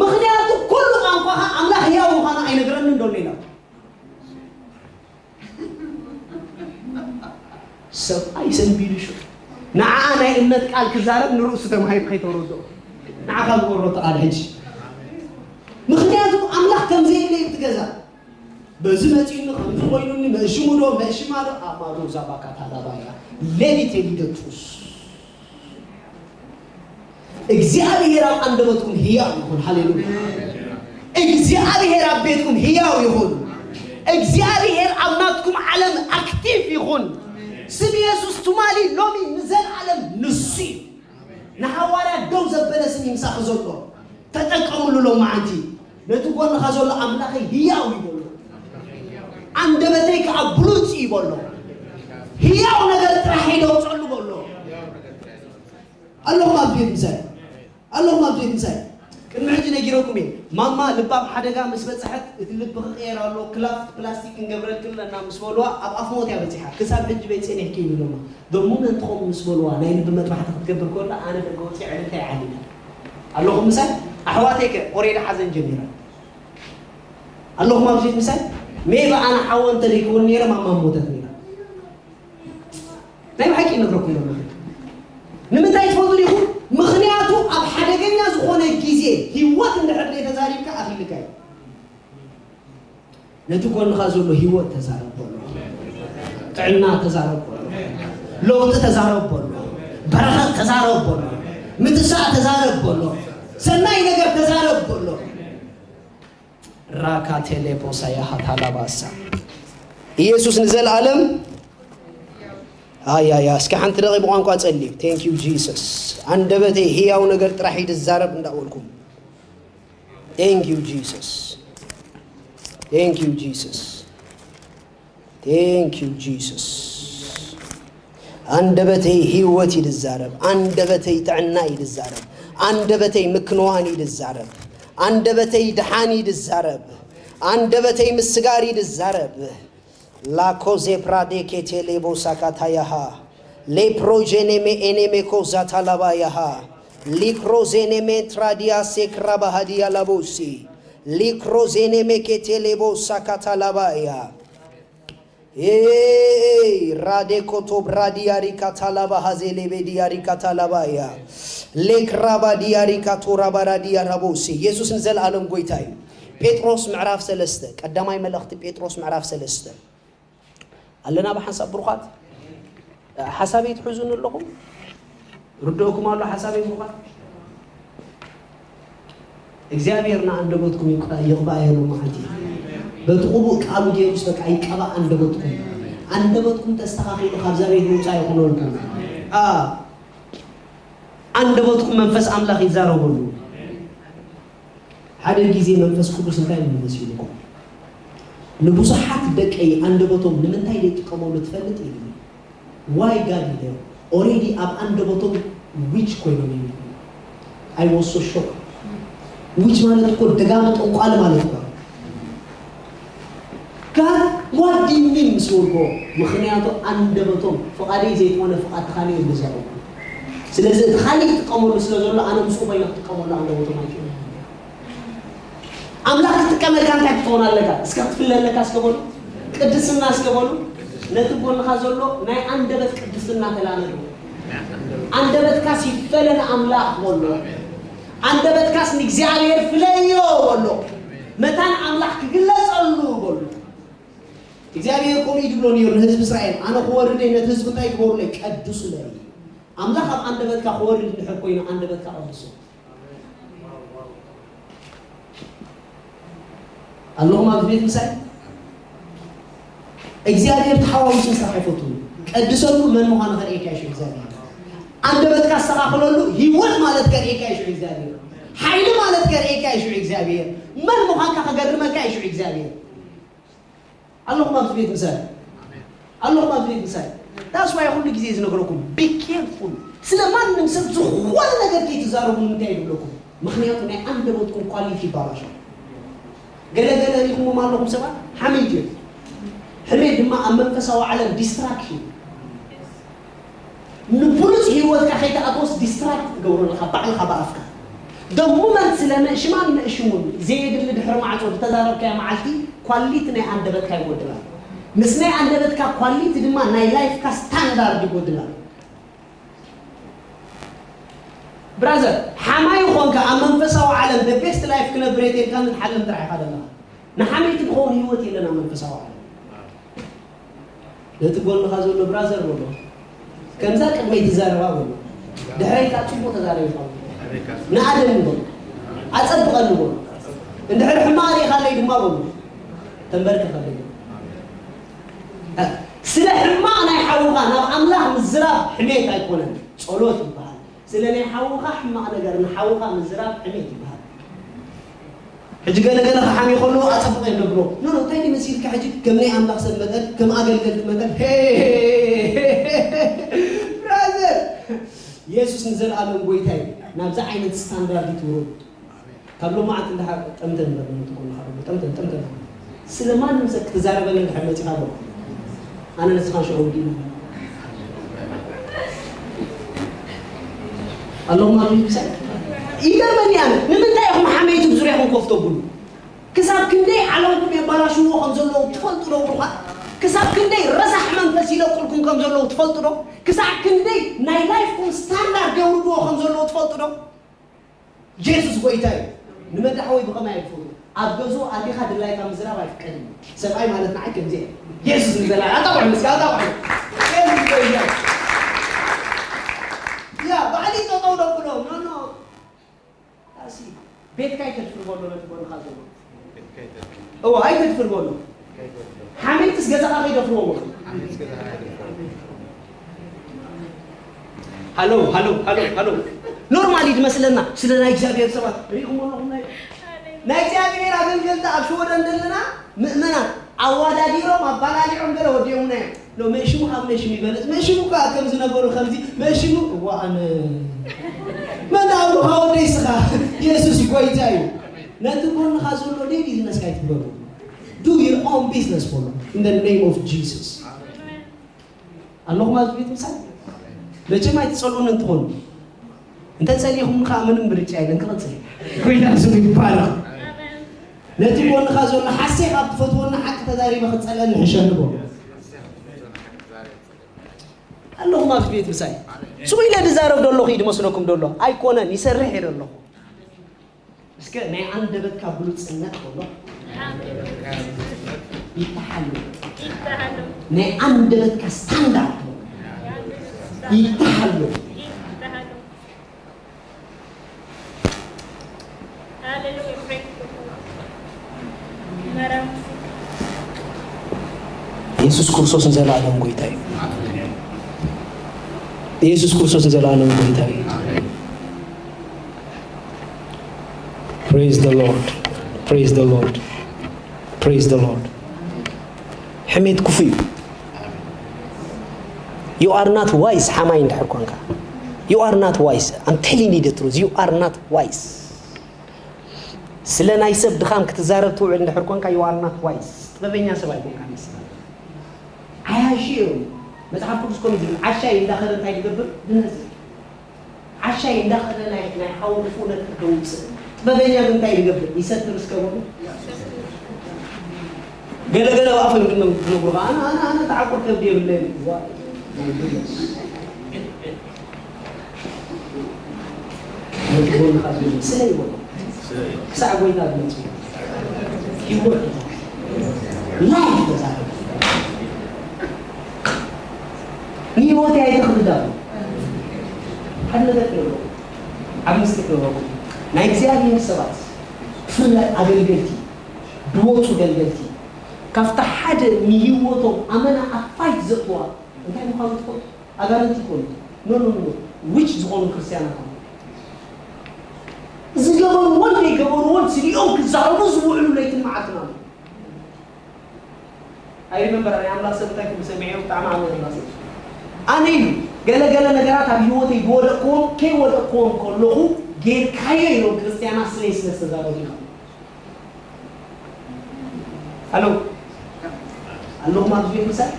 ምኽንያቱ ኩሉ ቋንቋኻ ኣምላኽ ህያው ምዃኑ ኣይነግረንን ዶሎ ኢላቶ። ሰብኣይ ሰንቢዱ ሹ ንዓኣ ናይ እምነት ቃል ክዛረብ ንርእሱ ተማሂሩ ከይተረድኦ ንዓኻ ዝወረቶ ቃል ሕጂ። ምኽንያቱ ኣምላኽ ከም ዘየለ እዩ ትገዛ። በዚ መጺኡኒ፣ ከምዚ ኮይኑኒ፣ መእሽሙ ዶ፣ መእሽማ ዶ፣ ኣማዶ ዛባካ ታላባያ፣ ሌቪቴ ሊደቱስ። እግዚኣብሔር ኣብ ኣንደበትኩም ህያው ይኹን። ሃሌሉያ። እግዚኣብሔር ኣብ ቤትኩም ህያው ይኹን። እግዚኣብሔር ኣብ ናትኩም ዓለም ኣክቲቭ ይኹን። ስም የሱስ ትማሊ፣ ሎሚ፣ ንዘለዓለም ንሱ እዩ። ንሃዋርያ ደው ዘበለ ስም እዩ ምሳኺ ዘሎ። ተጠቀምሉ ሎማዓንቲ። ነቲ ጎንኻ ዘሎ ኣምላኸይ ህያው እዩ በሎ። ኣንደበተይ ከኣ ብሉጽ እዩ በሎ። ህያው ነገር ጥራሕ እዩ ደውጸሉ በሎ። ኣለኹም ኣብ ቤት ምሳይ። ኣለኹም ኣብ ቤት ምሳይ። ቅድሚ ሕጂ ነጊረኩም እየ። ማማ ልባ ኣብ ሓደጋ ምስ በጽሐት እቲ ልቢ ክቕየር ኣሎ፣ ክላፍት ፕላስቲክ ክንገብረልኪ ኣለና ምስ በልዋ ኣብ ኣፍ ሞት እያ በጺሓ። ክሳብ ሕጂ በይ ጸኒሕኪ እዩ ኢሎማ። ዶሞ መን ትኸውን ምስ በልዋ ናይ ልቢ መጥባሕቲ ክትገብር ከላ ኣነ ደገ ወፂ ዕልልታ ይዓሊላ። ኣለኹም ምሳይ? ኣሕዋተይ ከ ኦሬዲ ሓዘን ጀሚራ። ኣለኹም ኣብዚ ምሳይ? ሜቢ ኣነ ሓወ እንተዘይከውን ነይረ ማማ ሞተት ነይራ። ናይ ብሓቂ ይነግረኩም ኣለኹ። ንምንታይ ትፈልጡ ዲኹም? ምኽንያቱ ኣብ ሓደገኛ ዝኾነ ግዜ ህይወት እንድሕር ዘይተዛሪብካ ኣኺልካ እዩ። ነቲ ጎንኻ ዘሎ ህይወት ተዛረብ በሎ። ጥዕና ተዛረብ በሎ። ለውጢ ተዛረብ በሎ። በረኸት ተዛረብ በሎ። ምትሳእ ተዛረብ በሎ። ሰናይ ነገር ተዛረብ በሎ። ራካ ቴሌቦሳ ያሃ ታላባሳ። ኢየሱስ ንዘለዓለም ኣያያ። እስኪ ሓንቲ ደቂ ብቋንቋ ጸልዩ። Thank you Jesus። ኣንደበተይ ህያው ነገር ጥራሕ እዩ ዝዛረብ እንዳበልኩም። Thank you Jesus። Thank you Jesus። Thank you Jesus። ኣንደበተይ ህይወት እዩ ዝዛረብ። ኣንደበተይ ጥዕና እዩ ዝዛረብ። ኣንደበተይ ምክንዋን እዩ ዝዛረብ። ኣንደበተይ ድሓን እዩ ዝዛረብ። ኣንደበተይ ምስጋር እዩ ዝዛረብ። ላኮ ዜፕራዴ ኬቴሌቦ ሳካታያሃ ሌፕሮጄኔሜ ኤኔሜኮ ዛታላባያሃ ሊክሮዜኔሜ ትራዲያ ሴክራባሃዲያ ላቦሲ ሊክሮዜኔሜ ኬቴሌቦ ሳካታላባያ ኤይ ራዴኮቶ ብራዲያሪካ ታላባ ሃዜሌቤ ዲያሪካ ታላባያ ሌክራባ ዲያሪካ ቶራባራ ዲያራቦሲ። ኢየሱስ ንዘለኣለም ጎይታ እዩ። ጴጥሮስ ምዕራፍ ሰለስተ፣ ቀዳማይ መልእኽቲ ጴጥሮስ ምዕራፍ ሰለስተ። ኣለና ብሓንሳብ ብሩኻት? ሓሳበይ ትሕዙኒ ኣለኹም? ርድእኩም ኣሎ ሓሳበይ ብሩኻት? እግዚኣብሔር ንኣንደበትኩም ይቕባ-፣ ይቕባእ የሉ መዓልቲ። በቲ ቅቡእ ቃሉ ገይሩስ በቃ ይቀባእ ኣንደበትኩም። ኣንደበትኩም ተስተኻኺሉ ካብዛ ቤት ምውፃእ ይኹነልኩም። ኣ-፣ ኣንደበትኩም መንፈስ ኣምላኽ ይዛረበሉ። ሓደ ግዜ መንፈስ ቅዱስ እንታይ ኢሉ መሲልኩም? ንብዙሓት ደቀይ ኣንደበቶም ንምንታይ ዘይጥቀመሉ ትፈልጥ ኢሉ። Why God is there? Already ኣብ ኣንደበቶም ዊች ኮይኖም እዩ። I was so shocked። ዊች ማለት እኮ ደጋሚ ጠንቋሊ ማለት እኮ። God, what do you mean ምስ በልኩዎ? ምኽንያቱ ኣንደበቶም ፍቓደይ ዘይኮነ ፍቓድ ተኻልእ እዮም ዝዛረቡ። ስለዚ እቲ ካሊእ ክጥቀመሉ ስለ ዘሎ ኣነ ምስኡ ኮይነ ክጥቀመሉ ኣንደበቶም ኣይክእልን። ኣምላኽ ክጥቀመልካ እንታይ ክትኸውን ኣለካ? እስከ ክትፍለ ኣለካ እስከ በሉ። ቅድስና እስከ በሉ። ነቲ ጎንኻ ዘሎ ናይ ኣንደበት ቅድስና ተላመዶ። ኣንደበትካስ ይፈለ ንኣምላኽ በሎ። ኣንደበትካስ ንእግዚኣብሔር ፍለዮ በሎ። መታን ኣምላኽ ክግለጸሉ በሎ። እግዚኣብሔር ከምኡ እዩ ዝብሎ ነይሩ ንህዝቢ እስራኤል፣ ኣነ ክወርድ እየ፣ ነቲ ህዝቢ እንታይ ግበሩለይ? ቀድሱለይ። ኣምላኽ ኣብ ኣንደበትካ ክወርድ እንድሕር ኮይኑ ኣንደበትካ ቀድሶ። ኣለኹም ኣብዚ ቤት ምሳይ? እግዚኣብሔር ተሓዋዊሱ ምስራሕ ኣይፈቱን። ቀድሰሉ መን ምዃኑ ከርእየካ ይሽዑ እግዚኣብሔር። ኣንደበትካ ኣስተኻኽለሉ ህይወት ማለት ከርእየካ ይሽዑ እግዚኣብሔር። ሓይሊ ማለት ከርእየካ ይሽዑ እግዚኣብሔር። መን ምዃንካ ከገርመካ ይሽዑ እግዚኣብሔር። ኣለኹም ኣብዚ ቤት ምሳይ? ኣለኹም ኣብዚ ቤት ምሳይ? That's why ኩሉ ግዜ ዝነግረኩም be careful። ስለ ማንም ሰብ ዝኾነ ነገር ከይትዛረቡ ንምንታይ ይብለኩም? ምኽንያቱ ናይ ኣንደበትኩም ኳሊቲ ይባላሾ። ገለ ገለ ሪኹምዎም ኣለኹም ሰባት ሓመይቲ እዮም። ሕሜት ድማ ኣብ መንፈሳዊ ዓለም ዲስትራክሽን። ንብሉጽ ህይወትካ ከይትኣትወስ ዲስትራክት ትገብሮ ኣለኻ ባዕልኻ ብኣፍካ። The moment ስለ ምእሽማን ምእሽሙን ዘየድሊ ድሕሪ ማዕጾ ዝተዛረብካያ መዓልቲ ኳሊቲ ናይ ኣንደበትካ ይጎድላ። ምስ ናይ ኣንደበትካ ኳሊቲ ድማ ናይ ላይፍካ ስታንዳርድ ይጎድላ። ብራዘር፣ ሓማይ ኾንካ ኣብ መንፈሳዊ ዓለም the best life ክነብር እየ ተልካ ንትሓልም ጥራሕ ኢኻ ዘለኻ። ንሓመይቲ ዝኸውን ህይወት የለን ኣብ መንፈሳዊ ዓለም። ነቲ ጎንኻ ዘሎ ብራዘር በሎ፣ ከምዛ ቅድመይ ትዛረባ በሎ፣ ድሕረይ ከዓ ጽቡቕ ተዛረቢ ኢኻ በሎ። ንኣደኒ በሎ፣ ኣጸብቐኒ በሎ። እንድሕር ሕማቕ ርኢኻለይ ድማ በሎ፣ ተንበርከኸለይ። ስለ ሕማቕ ናይ ሓውኻ ናብ ኣምላኽ ምዝራብ ሕሜት ኣይኮነን፣ ጸሎት ይበሃል። ስለ ናይ ሓውኻ ሕማቕ ነገር ንሓውኻ ምዝራብ ሕሜት ይበሃል። ሕጂ ገለ ገለ ክሓሚ ከለዎ ኣጸብቐ ነብሎ። ኖ፣ ኖ፣ እንታይ ድዩ መሲልካ ሕጂ ከም ናይ ኣምላኽ ሰብ መጠን፣ ከም ኣገልገልቲ መጠን፣ ሄ፣ ብራዘር፣ የሱስ ንዘለኣለም ጎይታ እዩ። ናብዚ ዓይነት ስታንዳርድ ይትውረዱ። ካብ ሎማዓንቲ እንዳሓ-፣ ጠምተን በል፣ ምትኮን ሓ-፣ ጠምተን፣ ጠምተን። ስለ ማንም ሰብ ክትዛረበኒ እንድሕር መጺኻ ኣሎ። ኣነ ንስኻን ሽዑ ውዲእና። ኣለኹም ኣብዚ ምሳይ? ይገርመኒ ኣነ። ንምንታይ ኢኹም ሓመይቲ ብዙርያኹም ኮፍ ተብሉ? ክሳብ ክንደይ ዓለምኩም የባላሽዎ ከም ዘለዉ ትፈልጡ ዶ ብሩኻት? ክሳብ ክንደይ ረሳሕ መንፈስ ይለቁልኩም ከም ዘለዉ ትፈልጡ ዶ? ክሳብ ክንደይ ናይ ላይፍኩም ስታንዳርድ የውርድዎ ከም ዘለዉ ትፈልጡ ዶ? ጀሱስ ጎይታ እዩ። ንመድሓወይ ብኸመይ ኣይትፈልጡ? ኣብ ገዝኡ ኣዴኻ ድላይካ ምዝራብ ኣይፍቀድን እዩ። ሰብኣይ ማለት ንዓይ ከምዚ እየ። የሱስ ንዘላ ኣጣውዕ ምስካ ኣጣውዕ። የሱስ ይጎይታ። ያ ባዕሊ ጠጠው ደብሎ ኖ ኖ። ኣሲ ቤትካ ይተድፍር በሎ ነቲ ጎንኻ ዘሎ። እዋ ኣይተድፍር በሎ። ሓሜትስ ገዛኻ ከይደፍርዎ በሎ። ሃሎ ሃሎ ሃሎ ሃሎ። ኖርማሊ ዝመስለና ስለ ናይ እግዚኣብሔር ሰባት ሪኢኹም ኣለኹም ናይ ናይ እግዚኣብሔር ኣገልገልቲ ኣብ ሽወደን ዘለና ምእመናት ኣዋዳዲሮም ኣባላሊዖም ገለ ወዲኦምና እዮም። ሎ መሽሙ ካብ መሽሙ ይበልጽ መሽሙ እኳ ከም ዝነበሩ ከምዚ መሽሙ እዋ ኣነ መን ኣብሩኻ ወደይ ስኻ የሱስ ጎይታ እዩ። ነቲ ጎንኻ ዘሎ ደይ ቢዝነስካ ይትግበሩ። Do your own business for in the name of Jesus። ኣለኹም ኣብዚ ቤት ምሳይ መቸም ኣይትጸልኡን እንትኾኑ እንተ ጸሊኹም ከዓ ምንም ምርጫ የለን ክቐጽል። ጎይታ ስሙ ይባረኽ። ነቲ ጎንኻ ዘሎ ሓሴ ካብ ትፈትወና ሓቂ ተዛሪበ ክጸልአኒ ሕሸኒ በሎ። ኣለኹም ኣብዚ ቤት ምሳይ ስቕ ኢለ ዝዛረብ ደለኹ እዩ ዝመስለኩም ደሎ ኣይኮነን ይሰርሕ እየ ደለኹ። እስከ ናይ ኣንደበትካ ብሉጽነት በሎ ይተሓሉ። ናይ ኣንደበትካ ስታንዳርድ ይተሓሉ። የሱስ ክርስቶስ ንዘለኣለም ጎይታ እዩ። የሱስ ክርስቶስ ንዘለኣለም ጎይታ እዩ። Praise the Lord. Praise the Lord. Praise the Lord. ሕሜት ክፉ እዩ። You are not wise ሓማይ እንድሕር ኮንካ። You are not wise. I'm telling you the truth. You are not wise. ስለ ናይ ሰብ ድኻም ክትዛረብ ትውዕል እንድሕር ኮንካ you are not wise. ጥበበኛ ሰብ ኣይኮንካ መስል። ዓያሺ እዮም። መጽሓፍ ቅዱስ ኮም ዝብል ዓሻይ እንዳኸደ እንታይ ዝገብር ድነዝር። ዓሻይ እንዳኸደ ናይ ናይ ሓው ንፉዕ ነገር ከውፅእ ጥበበኛ ግን እንታይ ይገብር ይሰትር እስከ በሉ። ገለ ገለ ብኣፈን ግን ዝነግሩኻ ኣነ ኣነ ኣነ ተዓቁር ከብዲ የብለይን። ዋ፣ my goodness። ነቲ ጎንኻ ዘሎ ስለ ይበሎ ክሳዕ ጎይታ ዝመጽእ ህይወት ላይፍ ተዛረብ። ንህይወት ኣይተኽብዳ። ሓደ ነገር ክነግረኩም፣ ዓቢ ምስጢር ክነግረኩም። ናይ እግዚኣብሔር ሰባት ብፍላይ ኣገልገልቲ ዝወፁ ገልገልቲ ካብታ ሓደ ንህይወቶም ኣመና ኣብ ፋይት ዘእትዋ እንታይ ምዃኑ ትፈልጡ? ኣጋንንቲ ይኮኑ። ኖ ኖ ኖ ዊች ዝኾኑ ክርስቲያናት ኣሉ ዝገበርዎን ዘይገበርዎን ስሊኦም ክዛረቡ ዝውዕሉ ለይትን መዓልትን ኣሉ። ኣይ ሪመምበር ናይ ኣምላኽ ሰብ እንታይ ክብል ሰሚዐ ብጣዕሚ ኣምላኽ ሰብ ኣነ ኢሉ ገለ ገለ ነገራት ኣብ ህይወተይ ዝወደቅክዎም ከይወደቅክዎም ከለኹ ጌርካዮ ኢሎም ክርስትያናት ስለይ ስለ ዝተዛረቡ ኢኻ። ኣሎ ኣለኹም ኣብዚ ቤት ምሳይ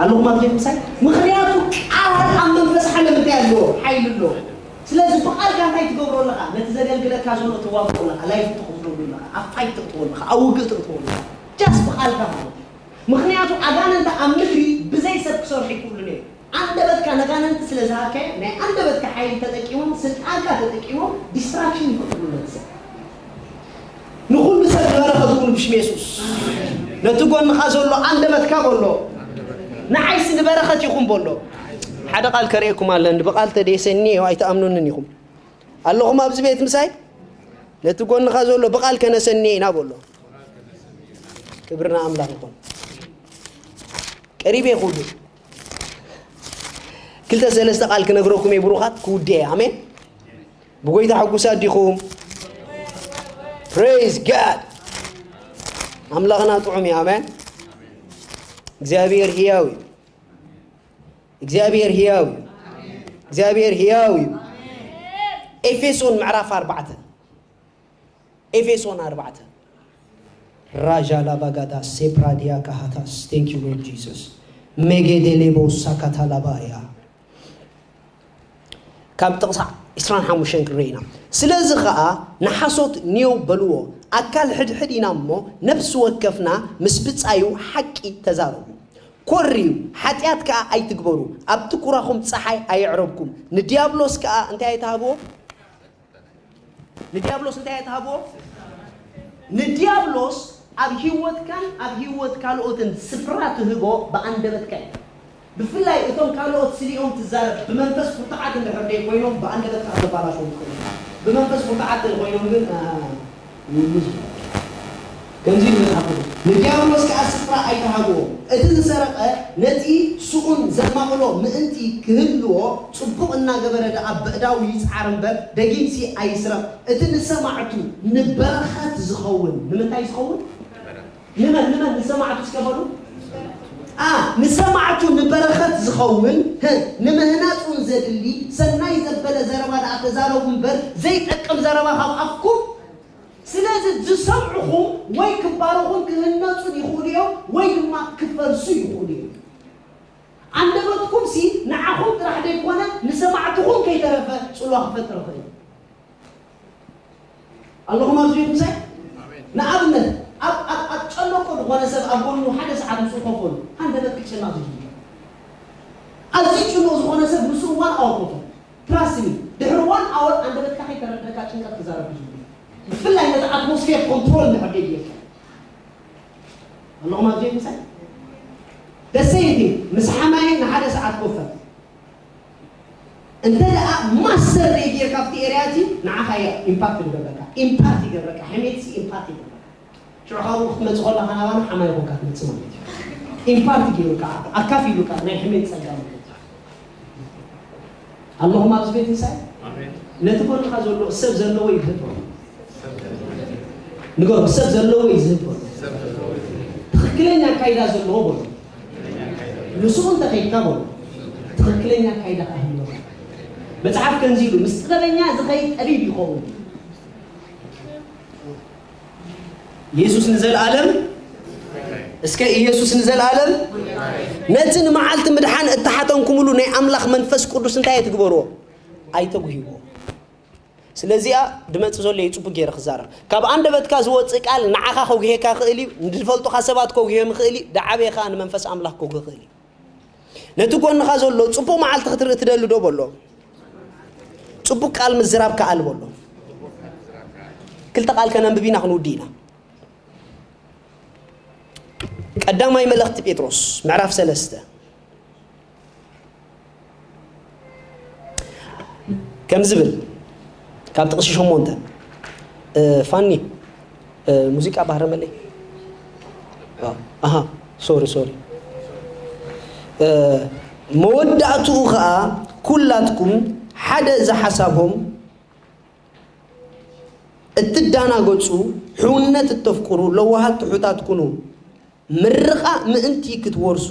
ኣለኹም ኣብዚ ቤት ምሳይ ምኽንያቱ ቃል ኣብ መንፈስ ሓለ ምንታይ ኣለዎ ሓይሊ ኣለዎ። ስለዚ ብቓልካ እንታይ ትገብሮ ኣለኻ? ነቲ ዘገልግለካ ዘሎ ትዋግኦ ኣለኻ፣ ላይፍ ትቕትለሉ ኣለኻ፣ ኣብ ፋይት ትቕትወሉ ኣለኻ፣ ኣብ ውግእ ትቕትወሉ ኣለኻ። ጃስት ብቓልካ ማለት እዩ። ምኽንያቱ ኣጋንንቲ ኣብ ምድሪ ብዘይ ሰብ ክሰርሑ ይክእሉን እዮም። ኣንደበትካ ነጋንንቲ ስለ ዝሃብካዮ ናይ ኣንደበትካ ሓይሊ ተጠቂሞም ስልጣንካ ተጠቂሞም ዲስትራክሽን ይፈጥሩሉ ነቲ ሰብ። ንኹሉ ሰብ ንበረኸት ይኹን ብሽም የሱስ። ነቲ ጎንኻ ዘሎ ኣንደበትካ በሎ ንዓይስ ንበረኸት ይኹን በሎ። ሓደ ቃል ከርእየኩም ኣለኒ ብቓል ተደየሰኒ እዩ ኣይትኣምኑንን ኢኹም። ኣለኹም ኣብዚ ቤት ምሳይ ነቲ ጎንኻ ዘሎ ብቓል ከነሰንዮ ኢና በሎ። ክብርና ኣምላኽ ይኹን። ቀሪበ ኩሉ ክልተ ሰለስተ ቃል ክነግረኩም እየ ብሩኻት ክውድእ እየ። ኣሜን። ብጎይታ ሕጉሳት ዲኹም? ፕሬዝ ጋድ። ኣምላኽና ጥዑም እዩ። ኣሜን። እግዚኣብሔር ህያው እዩ። እግዚኣብሔር ህያው እዩ። እግዚኣብሔር ህያው እዩ። ኤፌሶን ምዕራፍ ኣርባዕተ ኤፌሶን ኣርባዕተ ራጃ ላባጋዳ ሴፕራዲያ ካሃታስ thank you Lord Jesus ሜጌዴሌቦ ሳካታ ላባያ ካብ ጥቕሳ ዕስራን ሓሙሽተን ክንርኢ ኢና። ስለዚ ኸኣ ንሓሶት ኔው በልዎ፣ ኣካል ሕድሕድ ኢና እሞ፣ ነፍሲ ወከፍና ምስ ብጻዩ ሓቂ ተዛረቡ። ኮርዩ፣ ሓጢኣት ከኣ ኣይትግበሩ፣ ኣብ ትኩራኹም ጸሓይ ኣየዕረብኩም፣ ንድያብሎስ ከኣ እንታይ ኣይትሃብዎ? ንድያብሎስ እንታይ ኣይትሃብዎ? ንዲያብሎስ ኣብ ህይወትካን ኣብ ህይወት ካልኦትን ስፍራ ትህቦ ብኣንደበትካ እዩ። ብፍላይ እቶም ካልኦት ስሊኦም ትዛረብ ብመንፈስ ቁጥዓት እንድሕር ደይ ኮይኖም ብኣንደበትካ ከተባላሽዎም ትኽእል። ብመንፈስ ቁጥዓት እንድሕር ኮይኖም ግን፣ አ፣ ይብሉ። ከምዚ ይብል መጽሓፍ ቅዱስ፣ "ንዲያብሎስ ከኣ ስፍራ ኣይትሃብዎ። እቲ ዝሰረቐ ነቲ ስኡን ዘማቕሎ ምእንቲ ክህልዎ ጽቡቕ እናገበረ ደኣ በእዳው ይጽዓር እምበር ደጊምሲ ኣይስረቕ። እቲ ንሰማዕቱ ንበረኸት ዝኸውን"፣ ንምንታይ ዝኸውን? ንመን፣ ንመን? ንሰማዕቱ እስከ በሉ። አ፣ ንሰማዕቱ ንበረኸት ዝኸውን፣ ህ፣ ንምህናጽ እውን ዘድሊ፣ ሰናይ ዘበለ ዘረባ ደኣ ተዛረቡ እምበር፣ ዘይጠቅም ዘረባ ካብ ኣፍኩም። ስለዚ ዝሰምዑኹም ወይ ክባረኹን ክህነጹን ይኽእሉ እዮም፣ ወይ ድማ ክፈርሱ ይኽእሉ እዮም። ኣንደበትኩም ሲ ንዓኹም ጥራሕ ደይኮነ ንሰማዕትኹም ከይተረፈ ጽልዋ ክፈጥር ይኽእል። ኣለኹም ኣብዚ ቤት ምሳይ? ኣሜን። ንኣብነት፣ ኣብ፣ ኣብ፣ ኣብ ጨለቆ ዝኾነ ሰብ ኣብ ጎኑ ሓደ ሰዓት ምስኡ ኮፍ በሉ። ኣንደበት ክጨነቕ ዝጅምር። ኣዝዩ ጭኑቕ ዝኾነ ሰብ ምስኡ ዋን ኣወር ኮፍ በሉ። ትራስት ሚ፣ ድሕሪ ዋን ኣወር ኣንደበትካ ከይተረደካ ጭንቀት ክዛረብ ይጅምር። ብፍላይ ነቲ ኣትሞስፌር ኮንትሮል እንድሕር ደይጌርካ። ኣለኹም ኣብዚ ቤት ምሳይ? The same thing፣ ምስ ሓማይን ንሓደ ሰዓት ኮፍ በል። እንተ ደኣ ማስተር ደይጌርካ ኣብቲ ኤርያ እቲ ንዓኻ እያ ኢምፓክት ዝገብረካ። ኢምፓክት ይገብረካ። ሕሜትሲ ኢምፓክት ይገብረካ። ሽዑ ካብኡ ክትመጽእ ከለኻ ናባና ሓማይ ኮንካ ትመጽእ ማለት እዩ። ኢምፓክት ገይሩካ፣ ኣካፊሉካ ናይ ሕሜት ጸጋ ማለት እዩ። ኣለኹም ኣብዚ ቤት ምሳይ? ኣሜን። ነቲ ጎንኻ ዘሎ ሰብ ዘለዎ ይዝህብ በሎ። ንገሮ፣ ሰብ ዘለዎ ይዝህብ በሎ። ትኽክለኛ ኣካይዳ ዘለዎ በሎ። ምስኡ እንተኸይድካ በሎ፣ ትኽክለኛ ኣካይዳ ክህልወካ። መጽሓፍ ከምዚ ኢሉ፣ "ምስ ጥበበኛ ዝኸይድ ጠቢብ ይኸውን"። ኢየሱስ ንዘለኣለም፣ እስከ ኢየሱስ ንዘለኣለም። ነቲ ንመዓልቲ ምድሓን እተሓተምኩምሉ ናይ ኣምላኽ መንፈስ ቅዱስ እንታይ ኣይትግበርዎ? ኣይተጉህይዎ። ስለዚኣ ድመጽእ ዘሎ እዩ ጽቡቅ ገይረ ክዛረብ። ካብ ኣንደበትካ ዝወጽእ ቃል ንዓኻ ከጉህየካ ይኽእል እዩ፣ ንዝፈልጡኻ ሰባት ከጉህዮም ይኽእል እዩ፣ ደዓበየ ኸኣ ንመንፈስ ኣምላኽ ከጉህ ይኽእል እዩ። ነቲ ጎንኻ ዘሎ ጽቡቕ መዓልቲ ክትርኢ ትደሊ ዶ በሎ። ጽቡቕ ቃል ምዝራብ ከኣል በሎ። ክልተ ቃል ከነንብብ ኢና ክንውዲ ኢና። ቀዳማይ መልእኽቲ ጴጥሮስ ምዕራፍ ሰለስተ ከም ዝብል ካብ ጥቕሲ ሸሞንተ፣ እ፣ ፋኒ፣ እ፣ ሙዚቃ ባህረመለይ። አ፣ ኣሃ፣ ሶሪ፣ ሶሪ። እ፣ መወዳእትኡ ኸኣ ኩላትኩም ሓደ ዝሓሳቦም እትዳናገጹ፣ ሕውነት እተፍቅሩ፣ ለዋሃት ትሑታት ኩኑ። ምርቓ ምእንቲ ክትወርሱ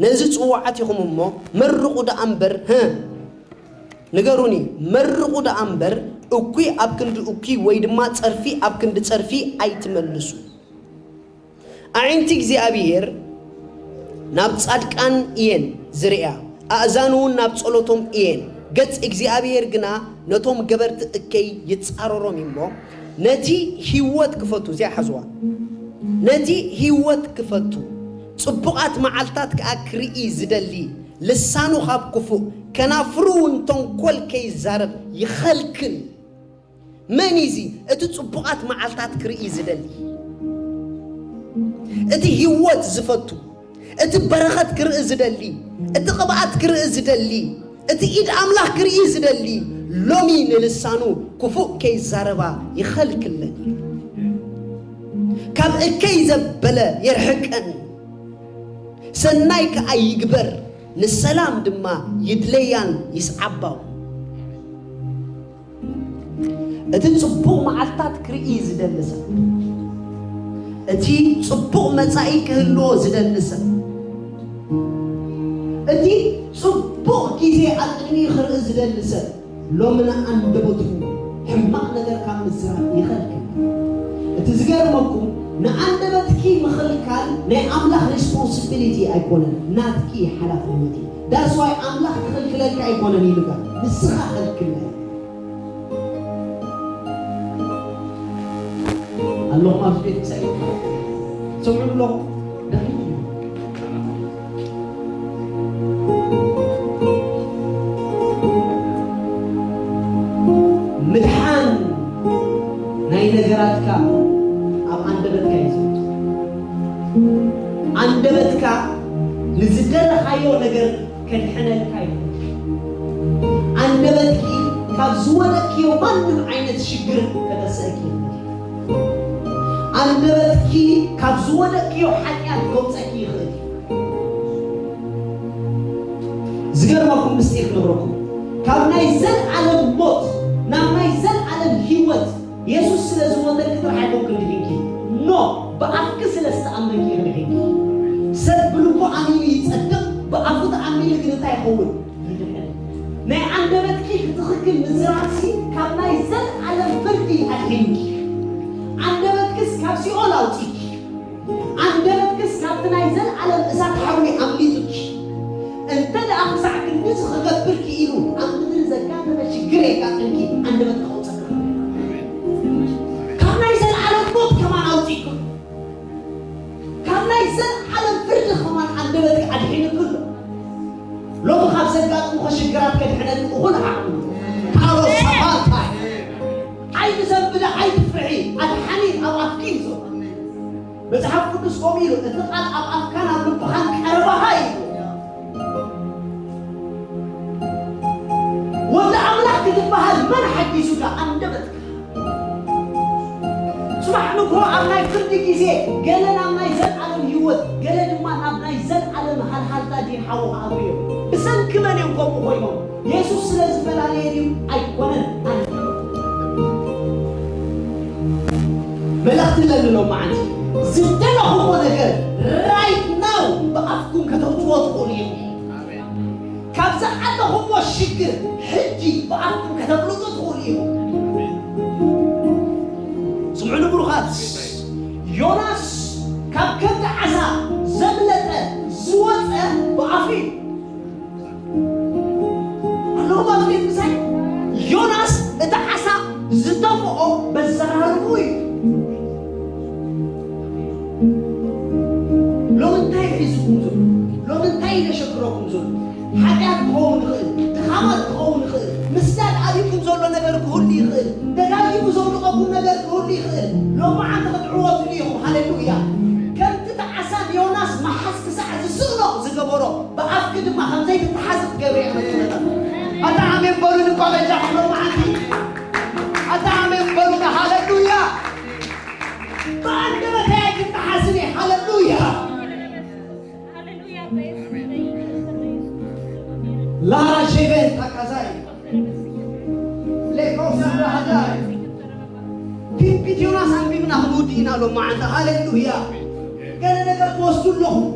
ነዚ ጽዋዓት ኢኹም እሞ፣ መርቑ ደኣ እምበር፣ ህ፣ ንገሩኒ፣ መርቑ ደኣ እምበር፣ እኩይ ኣብ ክንዲ እኩይ ወይ ድማ ጸርፊ ኣብ ክንዲ ጸርፊ ኣይትመልሱ። ኣዒንቲ እግዚኣብሔር ናብ ጻድቃን እየን ዝርእያ፣ ኣእዛኑ እውን ናብ ጸሎቶም እየን። ገጽ እግዚኣብሔር ግና ነቶም ገበርቲ እከይ ይጻረሮም እዩ እሞ፣ ነቲ ህይወት ክፈቱ፣ እዚኣ ሓዝዋ። ነቲ ህይወት ክፈቱ፣ ጽቡቓት መዓልታት ከኣ ክርኢ ዝደሊ፣ ልሳኑ ካብ ክፉእ፣ ከናፍሩ እውን ተንኮል ከይዛረብ ይኸልክል። መን እዩ እዚ? እቲ ጽቡቓት መዓልታት ክርኢ ዝደሊ፣ እቲ ህይወት ዝፈቱ፣ እቲ በረኸት ክርኢ ዝደሊ፣ እቲ ቅብኣት ክርኢ ዝደሊ፣ እቲ ኢድ ኣምላኽ ክርኢ ዝደሊ፣ ሎሚ ንልሳኑ ክፉእ ከይዛረባ ይኸልክለን እዩ። ካብ እከይ ዘበለ የርሕቀን፣ ሰናይ ከኣ ይግበር፣ ንሰላም ድማ ይድለያን ይስዓባው። እቲ ጽቡቕ መዓልታት ክርኢ ዝደሊ ሰብ፣ እቲ ጽቡቕ መጻኢ ክህልዎ ዝደሊ ሰብ፣ እቲ ጽቡቕ ግዜ ኣብ ቅድሚኡ ክርኢ ዝደሊ ሰብ፣ ሎሚ ንኣንደበቱ ሕማቕ ነገር ካብ ምዝራብ ይኸልክል። እቲ ዝገርመኩም፣ ንኣንደበትኪ ምኽልካል ናይ ኣምላኽ ሪስፖንሲቢሊቲ ኣይኮነን፣ ናትኪ ሓላፍነት እዩ። That's why ኣምላኽ ክኽልክለልካ ኣይኮነን ኢሉካ፣ ንስኻ ኸልክለያ። ኣለኹም ኣብዚ ቤት ምሳይ? ሰምዑ ኣለኹም? ደኺሙ። ምድሓን ናይ ነገራትካ ኣብ ኣንደበትካ ንዝደለኻዮ ነገር ከድሕነልካ እዩ። ኣንደበትኪ ካብ ዝወደቅክዮ ማንም ዓይነት ሽግር ከተሰእኪ ይኽእል። ኣንደበትኪ ካብ ዝወደቅክዮ ሓጢኣት ከውፀኪ ይኽእል። ዝገርመኩም ምስጢር ክነግረኩም፣ ካብ ናይ ዘልዓለም ሞት ናብ ናይ ዘልዓለም ህይወት የሱስ ስለ ዝሞተልኪ ጥራሕ ኣይኮንክን ድሒንኪ። ኖ፣ ብኣፍኪ ስለ ዝተኣመንኪ ኢኺ ድሒንኪ። ሰብ ብልቡ ኣሚኑ ይጸድቕ፣ ብኣፉ ተኣሚኑ ግን እንታይ ይኸውን? ይድሕን። ናይ ኣንደበትኪ ትኽክል ምዝራብሲ ካብ ናይ ዘለኣለም ፍርዲ ኣድሒንኪ። ኣንደበትክስ ካብ ሲኦል ኣውጺእኪ። ኣንደበትክስ ካብቲ ናይ ዘለኣለም እሳት ሓዊ ኣምሊጡኪ። እንተ ደኣ ክሳዕ ክንድዚ ክገብር ክኢሉ፣ ኣብ ምድሪ ዘጋጠመ ሽግር የጋጥምኪ፣ ኣንደበትኪ ከውጸካ። ካብ ናይ ዘለኣለም ሞት ከማን ኣውጺእኩ። ካብ ናይ ዘለኣለም ፍርዲ ከማን ኣንደበትኪ ኣድሒንኩ ኣሎ። ሎሚ ካብ ዘጋጥሙኺ ሽግራት ከድሕነኪ እኹል ዓቕሚ። ካሎ ሳባታ። ኣይትዘንብሊ፣ ኣይትፍርሒ፣ ኣድሓኒ ኣብ ኣፍኪ እዩ ዘሎ። መጽሓፍ ቅዱስ ከምኡ ኢሉ፣ "እቲ ቃል ኣብ ኣፍካን ኣብ ልብኻን ቀረባኻ" እዩ። ወዲ ኣምላኽ ክትበሃል መን ሓጊዙካ? ኣንደበትካ። ጽባሕ ንግሆ ኣብ ናይ ፍርዲ ግዜ፣ ገለ ናብ ናይ ዘለኣለም ህይወት፣ ገለ ድማ ናብ ናይ ዘለኣለም ሃልሃልታ ዲን ሓዊ ክኣትዉ እዮም። ብሰንኪ መን እዮም ከምኡ ኮይኖም? የሱስ ስለ ዝፈላለየ ድዩ? ኣይኮነን። ኣነ መልእኽቲ ኣለኒ ሎማዓንቲ። ዝደለኹዎ ነገር right now ብኣፍኩም ከተውፅዎ ትኽእሉ ኢኹም። ካብ ዝኣተኹዎ ሽግር ሕጂ ብኣፍኩም ከተምልጡ ትኽእሉ ኢኹም። ስምዑኒ ብሩኻት፣ ዮናስ ካብ ከብዲ ዓሳ ዘምለጠ ዝወፀ ብኣፉ እዩ። ኣለኹም ኣብዚ ቤት ምሳይ? ዮናስ እቲ ዓሳ ዝተፍኦ በዘራርቡ እዩ። ሎሚ እንታይ ሒዙኩም ዘሎ? ሎሚ እንታይ እዩ ዘሸግረኩም ዘሎ? ሓጢኣት ክኸውን ይኽእል፣ ድኻማት ክኸውን ይኽእል፣ ምስዳድ ኣብይኩም ዘሎ ነገር ክህሉ ይኽእል፣ ደጋጊሙ ዘውድቐኩም ነገር ክህሉ ይኽእል። ሎሚ ዓንቲ ክትዕወትሉ ኢኹም። ሃሌሉያ! ከምቲ እቲ ዓሳ ንዮናስ መሓዝ ክሳዕ ዝስእኖ ዝገበሮ፣ ብኣፍኪ ድማ ከም ዘይትተሓዚ ክገብር እየ ክብል። ኣታ ኣሜን በሉኒ እኳ በጃኹም ሎማዓንቲ። ኣታ ኣሜን በሉኒ። ሃሌሉያ። ብኣንደበተይ ኣይክተሓዝን እየ። ሃሌሉያ። ላራ ሼቬን ታካዛይ ሌኮሳ ራሃዳይ ትንቢት ዮናስ ኣንቢብና ክንውድእ ኢና ሎማዓንቲ። ሃሌሉያ። ገለ ነገር ትወስዱ ኣለኹም።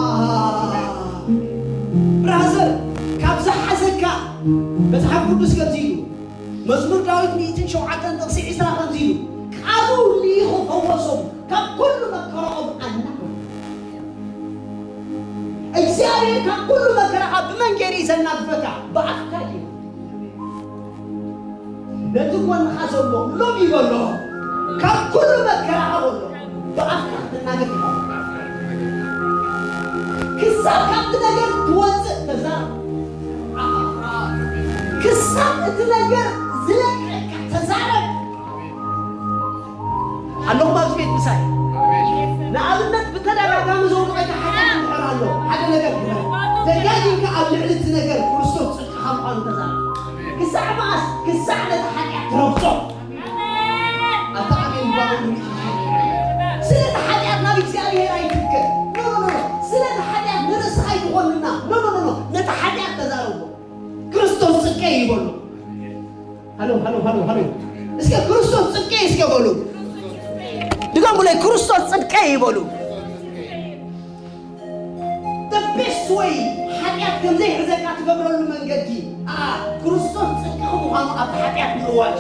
ኣሃ። ብራዘር፣ ካብ ዝሓዘካ መጽሓፍ ቅዱስ ከምዚ ኢሉ፣ መዝሙር ዳዊት ሚእትን ሸውዓተን ጥቕሲ ዕስራ ከምዚ ኢሉ፣ ቃሉ ልኢኹ ፈወሶም፣ ካብ ኩሉ መከራኦም ኣናገፎም። እግዚኣብሔር ካብ ኩሉ መከራኻ ብመን ገይሩ እዩ ዘናግፈካ? ብኣፍካ እዩ። ነቲ ጎንኻ ዘሎ ሎሚ በሎ፣ ካብ ኩሉ መከራኻ በሎ፣ ብኣፍካ ክትናገር ኢኻ። ክሳብ ካብቲ ነገር ትወፅእ ተዛረብ። ክሳብ እቲ ነገር ዝለቀካ ተዛረብ። ኣለኹም ኣብዚ ቤት ምሳይ? ንኣብነት ብተደጋጋሚ ዘውድቐካ ሓጢኣት እንድሕር ኣሎ፣ ሓደ ነገር ግበር። ደጋጊምካ ኣብ ልዕሊ እቲ ነገር ክርስቶስ ጽድቅኻ ምዃኑ ተዛረብ። ክሳዕ መኣስ? ክሳዕ ነቲ ሓጢኣት ትረግጾ። ኣታ ኣሜን ይባረክ። ስለቲ ሓጢኣት ናብ እግዚኣብሔር ኣይትትከ። ኖ፣ ኖ፣ ኖ፣ ኖ። ስለቲ ሓጢኣት ንርእስኻ ኣይትኾንና። ኖ፣ ኖ፣ ኖ፣ ኖ። ነቲ ሓጢኣት ተዛረቦ። ክርስቶስ ጽድቀይ ይበሎ። ሃሎ፣ ሃሎ፣ ሃሎ፣ ሃሎ። እስከ ክርስቶስ ጽድቀይ እስከ በሉ። ድገሙለይ፣ ክርስቶስ ጽድቀይ ይበሉ። The best way ሓጢኣት ከም ዘይሕዘካ ትገብረሉ መንገዲ፣ ኣ፣ ክርስቶስ ጽድቅኺ ምዃኑ ኣብቲ ሓጢኣት ምእዋጅ።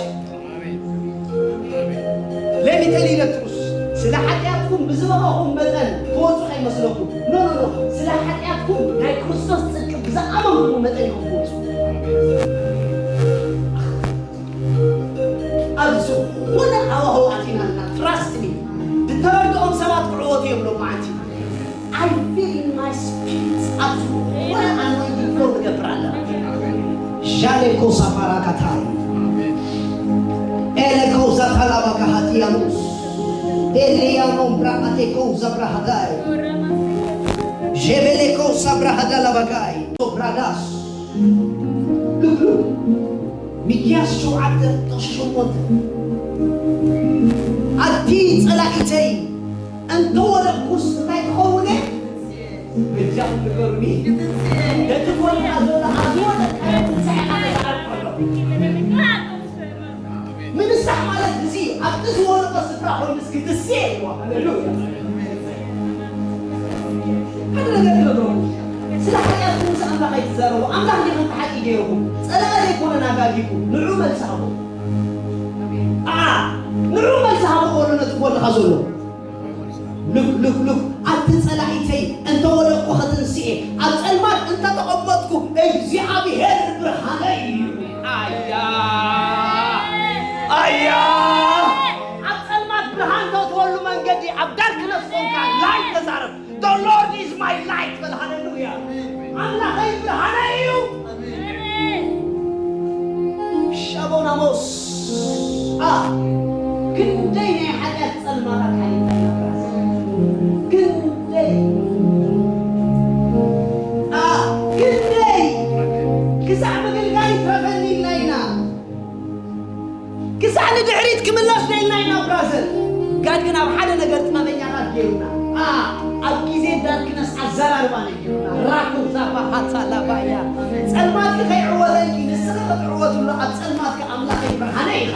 Let me tell you the truth. ስለ ሓጢኣትኩም ብዝበቐኹም መጠን ክወጹ ከይመስለኩም። ኖ፣ ኖ፣ ኖ። ስለ ሓጢኣትኩም ናይ ክርስቶስ ጽድቂ ብዝኣመንኩም መጠን ኢኹም ትወጹ። ኣብ ዝኾነ ሃዋህው ኣቲና ኣለና። Trust me። ዝተረድኦም ሰባት ክዕወቱ እዮም ሎማዓንቲ። I feel in my spirit ኣብ ዝኾነ anointing flow ክገብር ኣለና። ሻሌኮ ሳፋራካታይ ኤሌኮ ዛታላባካሃቲያኖስ ኤሌያኖም ብራኣቴኮ ዘብራሃዳይ ሼቤሌኮ ሳብራሃዳ ላባጋይ ሶብራዳስ። ሉክ ሉክ፣ ሚክያስ ሸውዓተ ጥቕሲ ሸሞንተ። ኣቲ ጸላኢተይ፣ እንተወደቅኩስ እንታይ ክኸውን እየ? በጃኹም ንገሩኒ። ነቲ ጎንኻ ዘሎ ኣብ ዝወደቅካዮ ትንሳኤ ኢኻ ተዛረብ ከሎ። ምንሳሕ ማለት እዚ ኣብቲ ዝወደቐ ስፍራ ኮይኑ እስኪ ትስየ ኢልዋ። ሃሌሉያ። ሓደ ነገር ክነግረኩም። ስለ ሓጢኣትኩም ምስ ኣምላኽ ኣይትዛረቡ። ኣምላኽ እንዲኹም ብሓቂ ገይርኩም። ጸላኢ ዘይኮነ ናጋጊኩም። ንዑ መልሲ ሃቦ። ኣኣ፣ ንዑ መልሲ ሃቦ በሎ ነቲ ጎንኻ ዘሎ። ሉክ ሉክ ሉክ፣ ኣቲ ጸላኢተይ፣ እንተ ወደቅኩ ኸትንስኤ፣ ኣብ ጸልማት እንተ ተቐመጥኩ እግዚኣብሔር ብርሃነይ እዩ። ኣያ ኣያ፣ ኣብ ጸልማት ብርሃን ተእትወሉ መንገዲ፣ ኣብ ዳርክነስ ኮንካ ላይት ተዛረብ። The Lord is my light በል። ሃሌሉያ። ኣምላኸይ ብርሃነይ እዩ። ሻቦናሞስ፣ ኣ፣ ክንደይ ናይ ሓጢኣት ጸልማታት ሓሊፍና ኢና። ክንደይ፣ ኣ፣ ክንደይ ክሳዕ ምግልጋል ይትረፈኒ ኢልና ኢና። ክሳዕ ንድሕሪት ክምለስ ደልና ኢና ብራዘር። ጋድ ግን ኣብ ሓደ ነገር ጥበበኛታት ገይሩና። ኣ፣ ኣብ ግዜ ዳርክነስ ኣዘራርባ ነጊሩና። ራኩ ዛባ ሃታ ላባያ። ጸልማትኪ ከይዕወተልኪ፣ ንስኺ ክትዕወትሉ ኣብ ጸልማትኪ ኣምላኸይ ብርሃነ ኢኻ።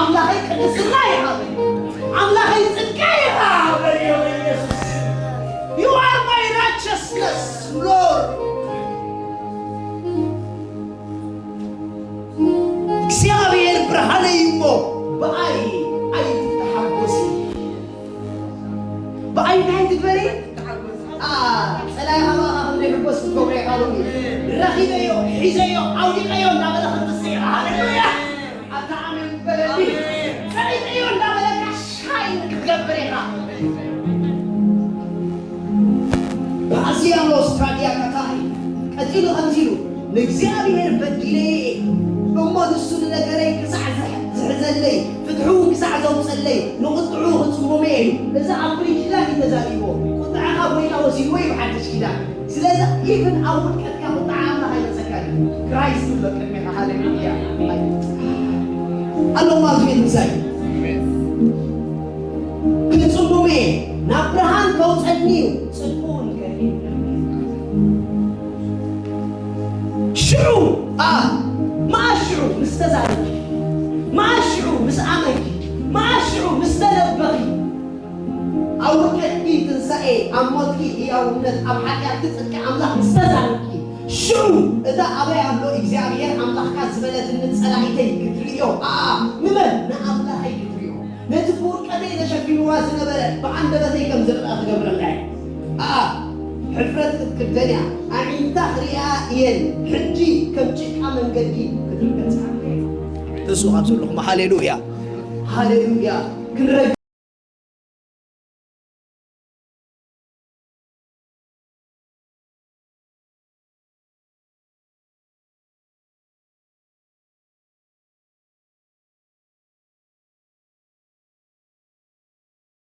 ኣምላኸይ ቅድስና ኢኻ። ኣምላኸይ ጽድቀይ ኢኻ። በልዮ በኢየሱስ። You are my righteousness, Lord. እግዚኣብሔር ብርሃነይ እሞ ብኣይ ኣይትተሓጎሲ። ብኣይ እንታይ ትግበሪ? ኣ፣ ጸላኢ ኣባኻ ከም ዘይሕጎስ ክትገብሮ ኢኻ ሎሚ። ረኺበዮ፣ ሒዘዮ፣ ኣውዲቐዮ እንዳበለ ክትስእ ኢኻ። ሃሌሉያ! ኣታ ኣሜን በለኒ። ጸሊእዮ እንዳበለካ ሻይን ክትገብር ኢኻ። ፓዚያኖስ ታዲያ ካታይ ቀጺሉ ከምዚ ኢሉ፣ "ንእግዚኣብሔር በዲለየ እየ፣ እሞ ንሱ ንነገረይ ክሳዕ ዝሕ-፣ ዝሕዘለይ፣ ፍትሑ ክሳዕ ዘውጸለይ፣ ንቁጥዑ ክጽሙመ እየ" ኢሉ። እዚ ኣብ ብሉይ ኪዳን እዩ ተዛሪብዎ። "ቁጥዓኻ ጎይታ ወሲድዎ" እዩ ብሓድሽ ኪዳን። ስለዚ ኢቭን ኣብ ውድቀትካ ቁጥዓ ኣምላኽ ኣይመጸካን እዩ። ክራይስት ኣሎ ቅድሜኻ። ሃሌሉያ። ኣሎ ኣብዚ ቤት ምሳይ። ክጽሙም እየ፣ ናብ ብርሃን ከውጸኒ እዩ፣ ጽድቁ እውን ከርኢ። ሽዑ፣ ኣ፣ መኣስ ሽዑ ምስ ተዛረብኪ፣ መኣስ ሽዑ ምስ ኣመንኪ፣ መኣስ ሽዑ ምስ ተነበኺ፣ ኣብ ውድቀትኪ ትንሳኤ፣ ኣብ ሞትኪ ህያውነት፣ ኣብ ሓጢኣትኪ ጽድቂ ኣምላኽ ምስ ተዛረብኪ፣ ሽዑ እታ ኣበይ ኣሎ እግዚኣብሔር ኣምላኽካ ዝበለትኒ ጸላኢተይ ክትርእዮ፣ ኣኣ፣ ንመን? ንኣምላኸይ ክትርእዮ። ነቲ ብውድቀተይ ተሸፊንዋ ዝነበረ ብኣንደበተይ ከም ዝርኣ ክገብረላ እየ። ኣኣ፣ ሕፍረት ክትክደን እያ፣ ኣዒንታ ክርእያ እየን፣ ሕጂ ከም ጭቃ መንገዲ ክትርገጽ። ተስኡ ካብ ዘለኹም፣ ሃሌሉያ፣ ሃሌሉያ። ክንረግ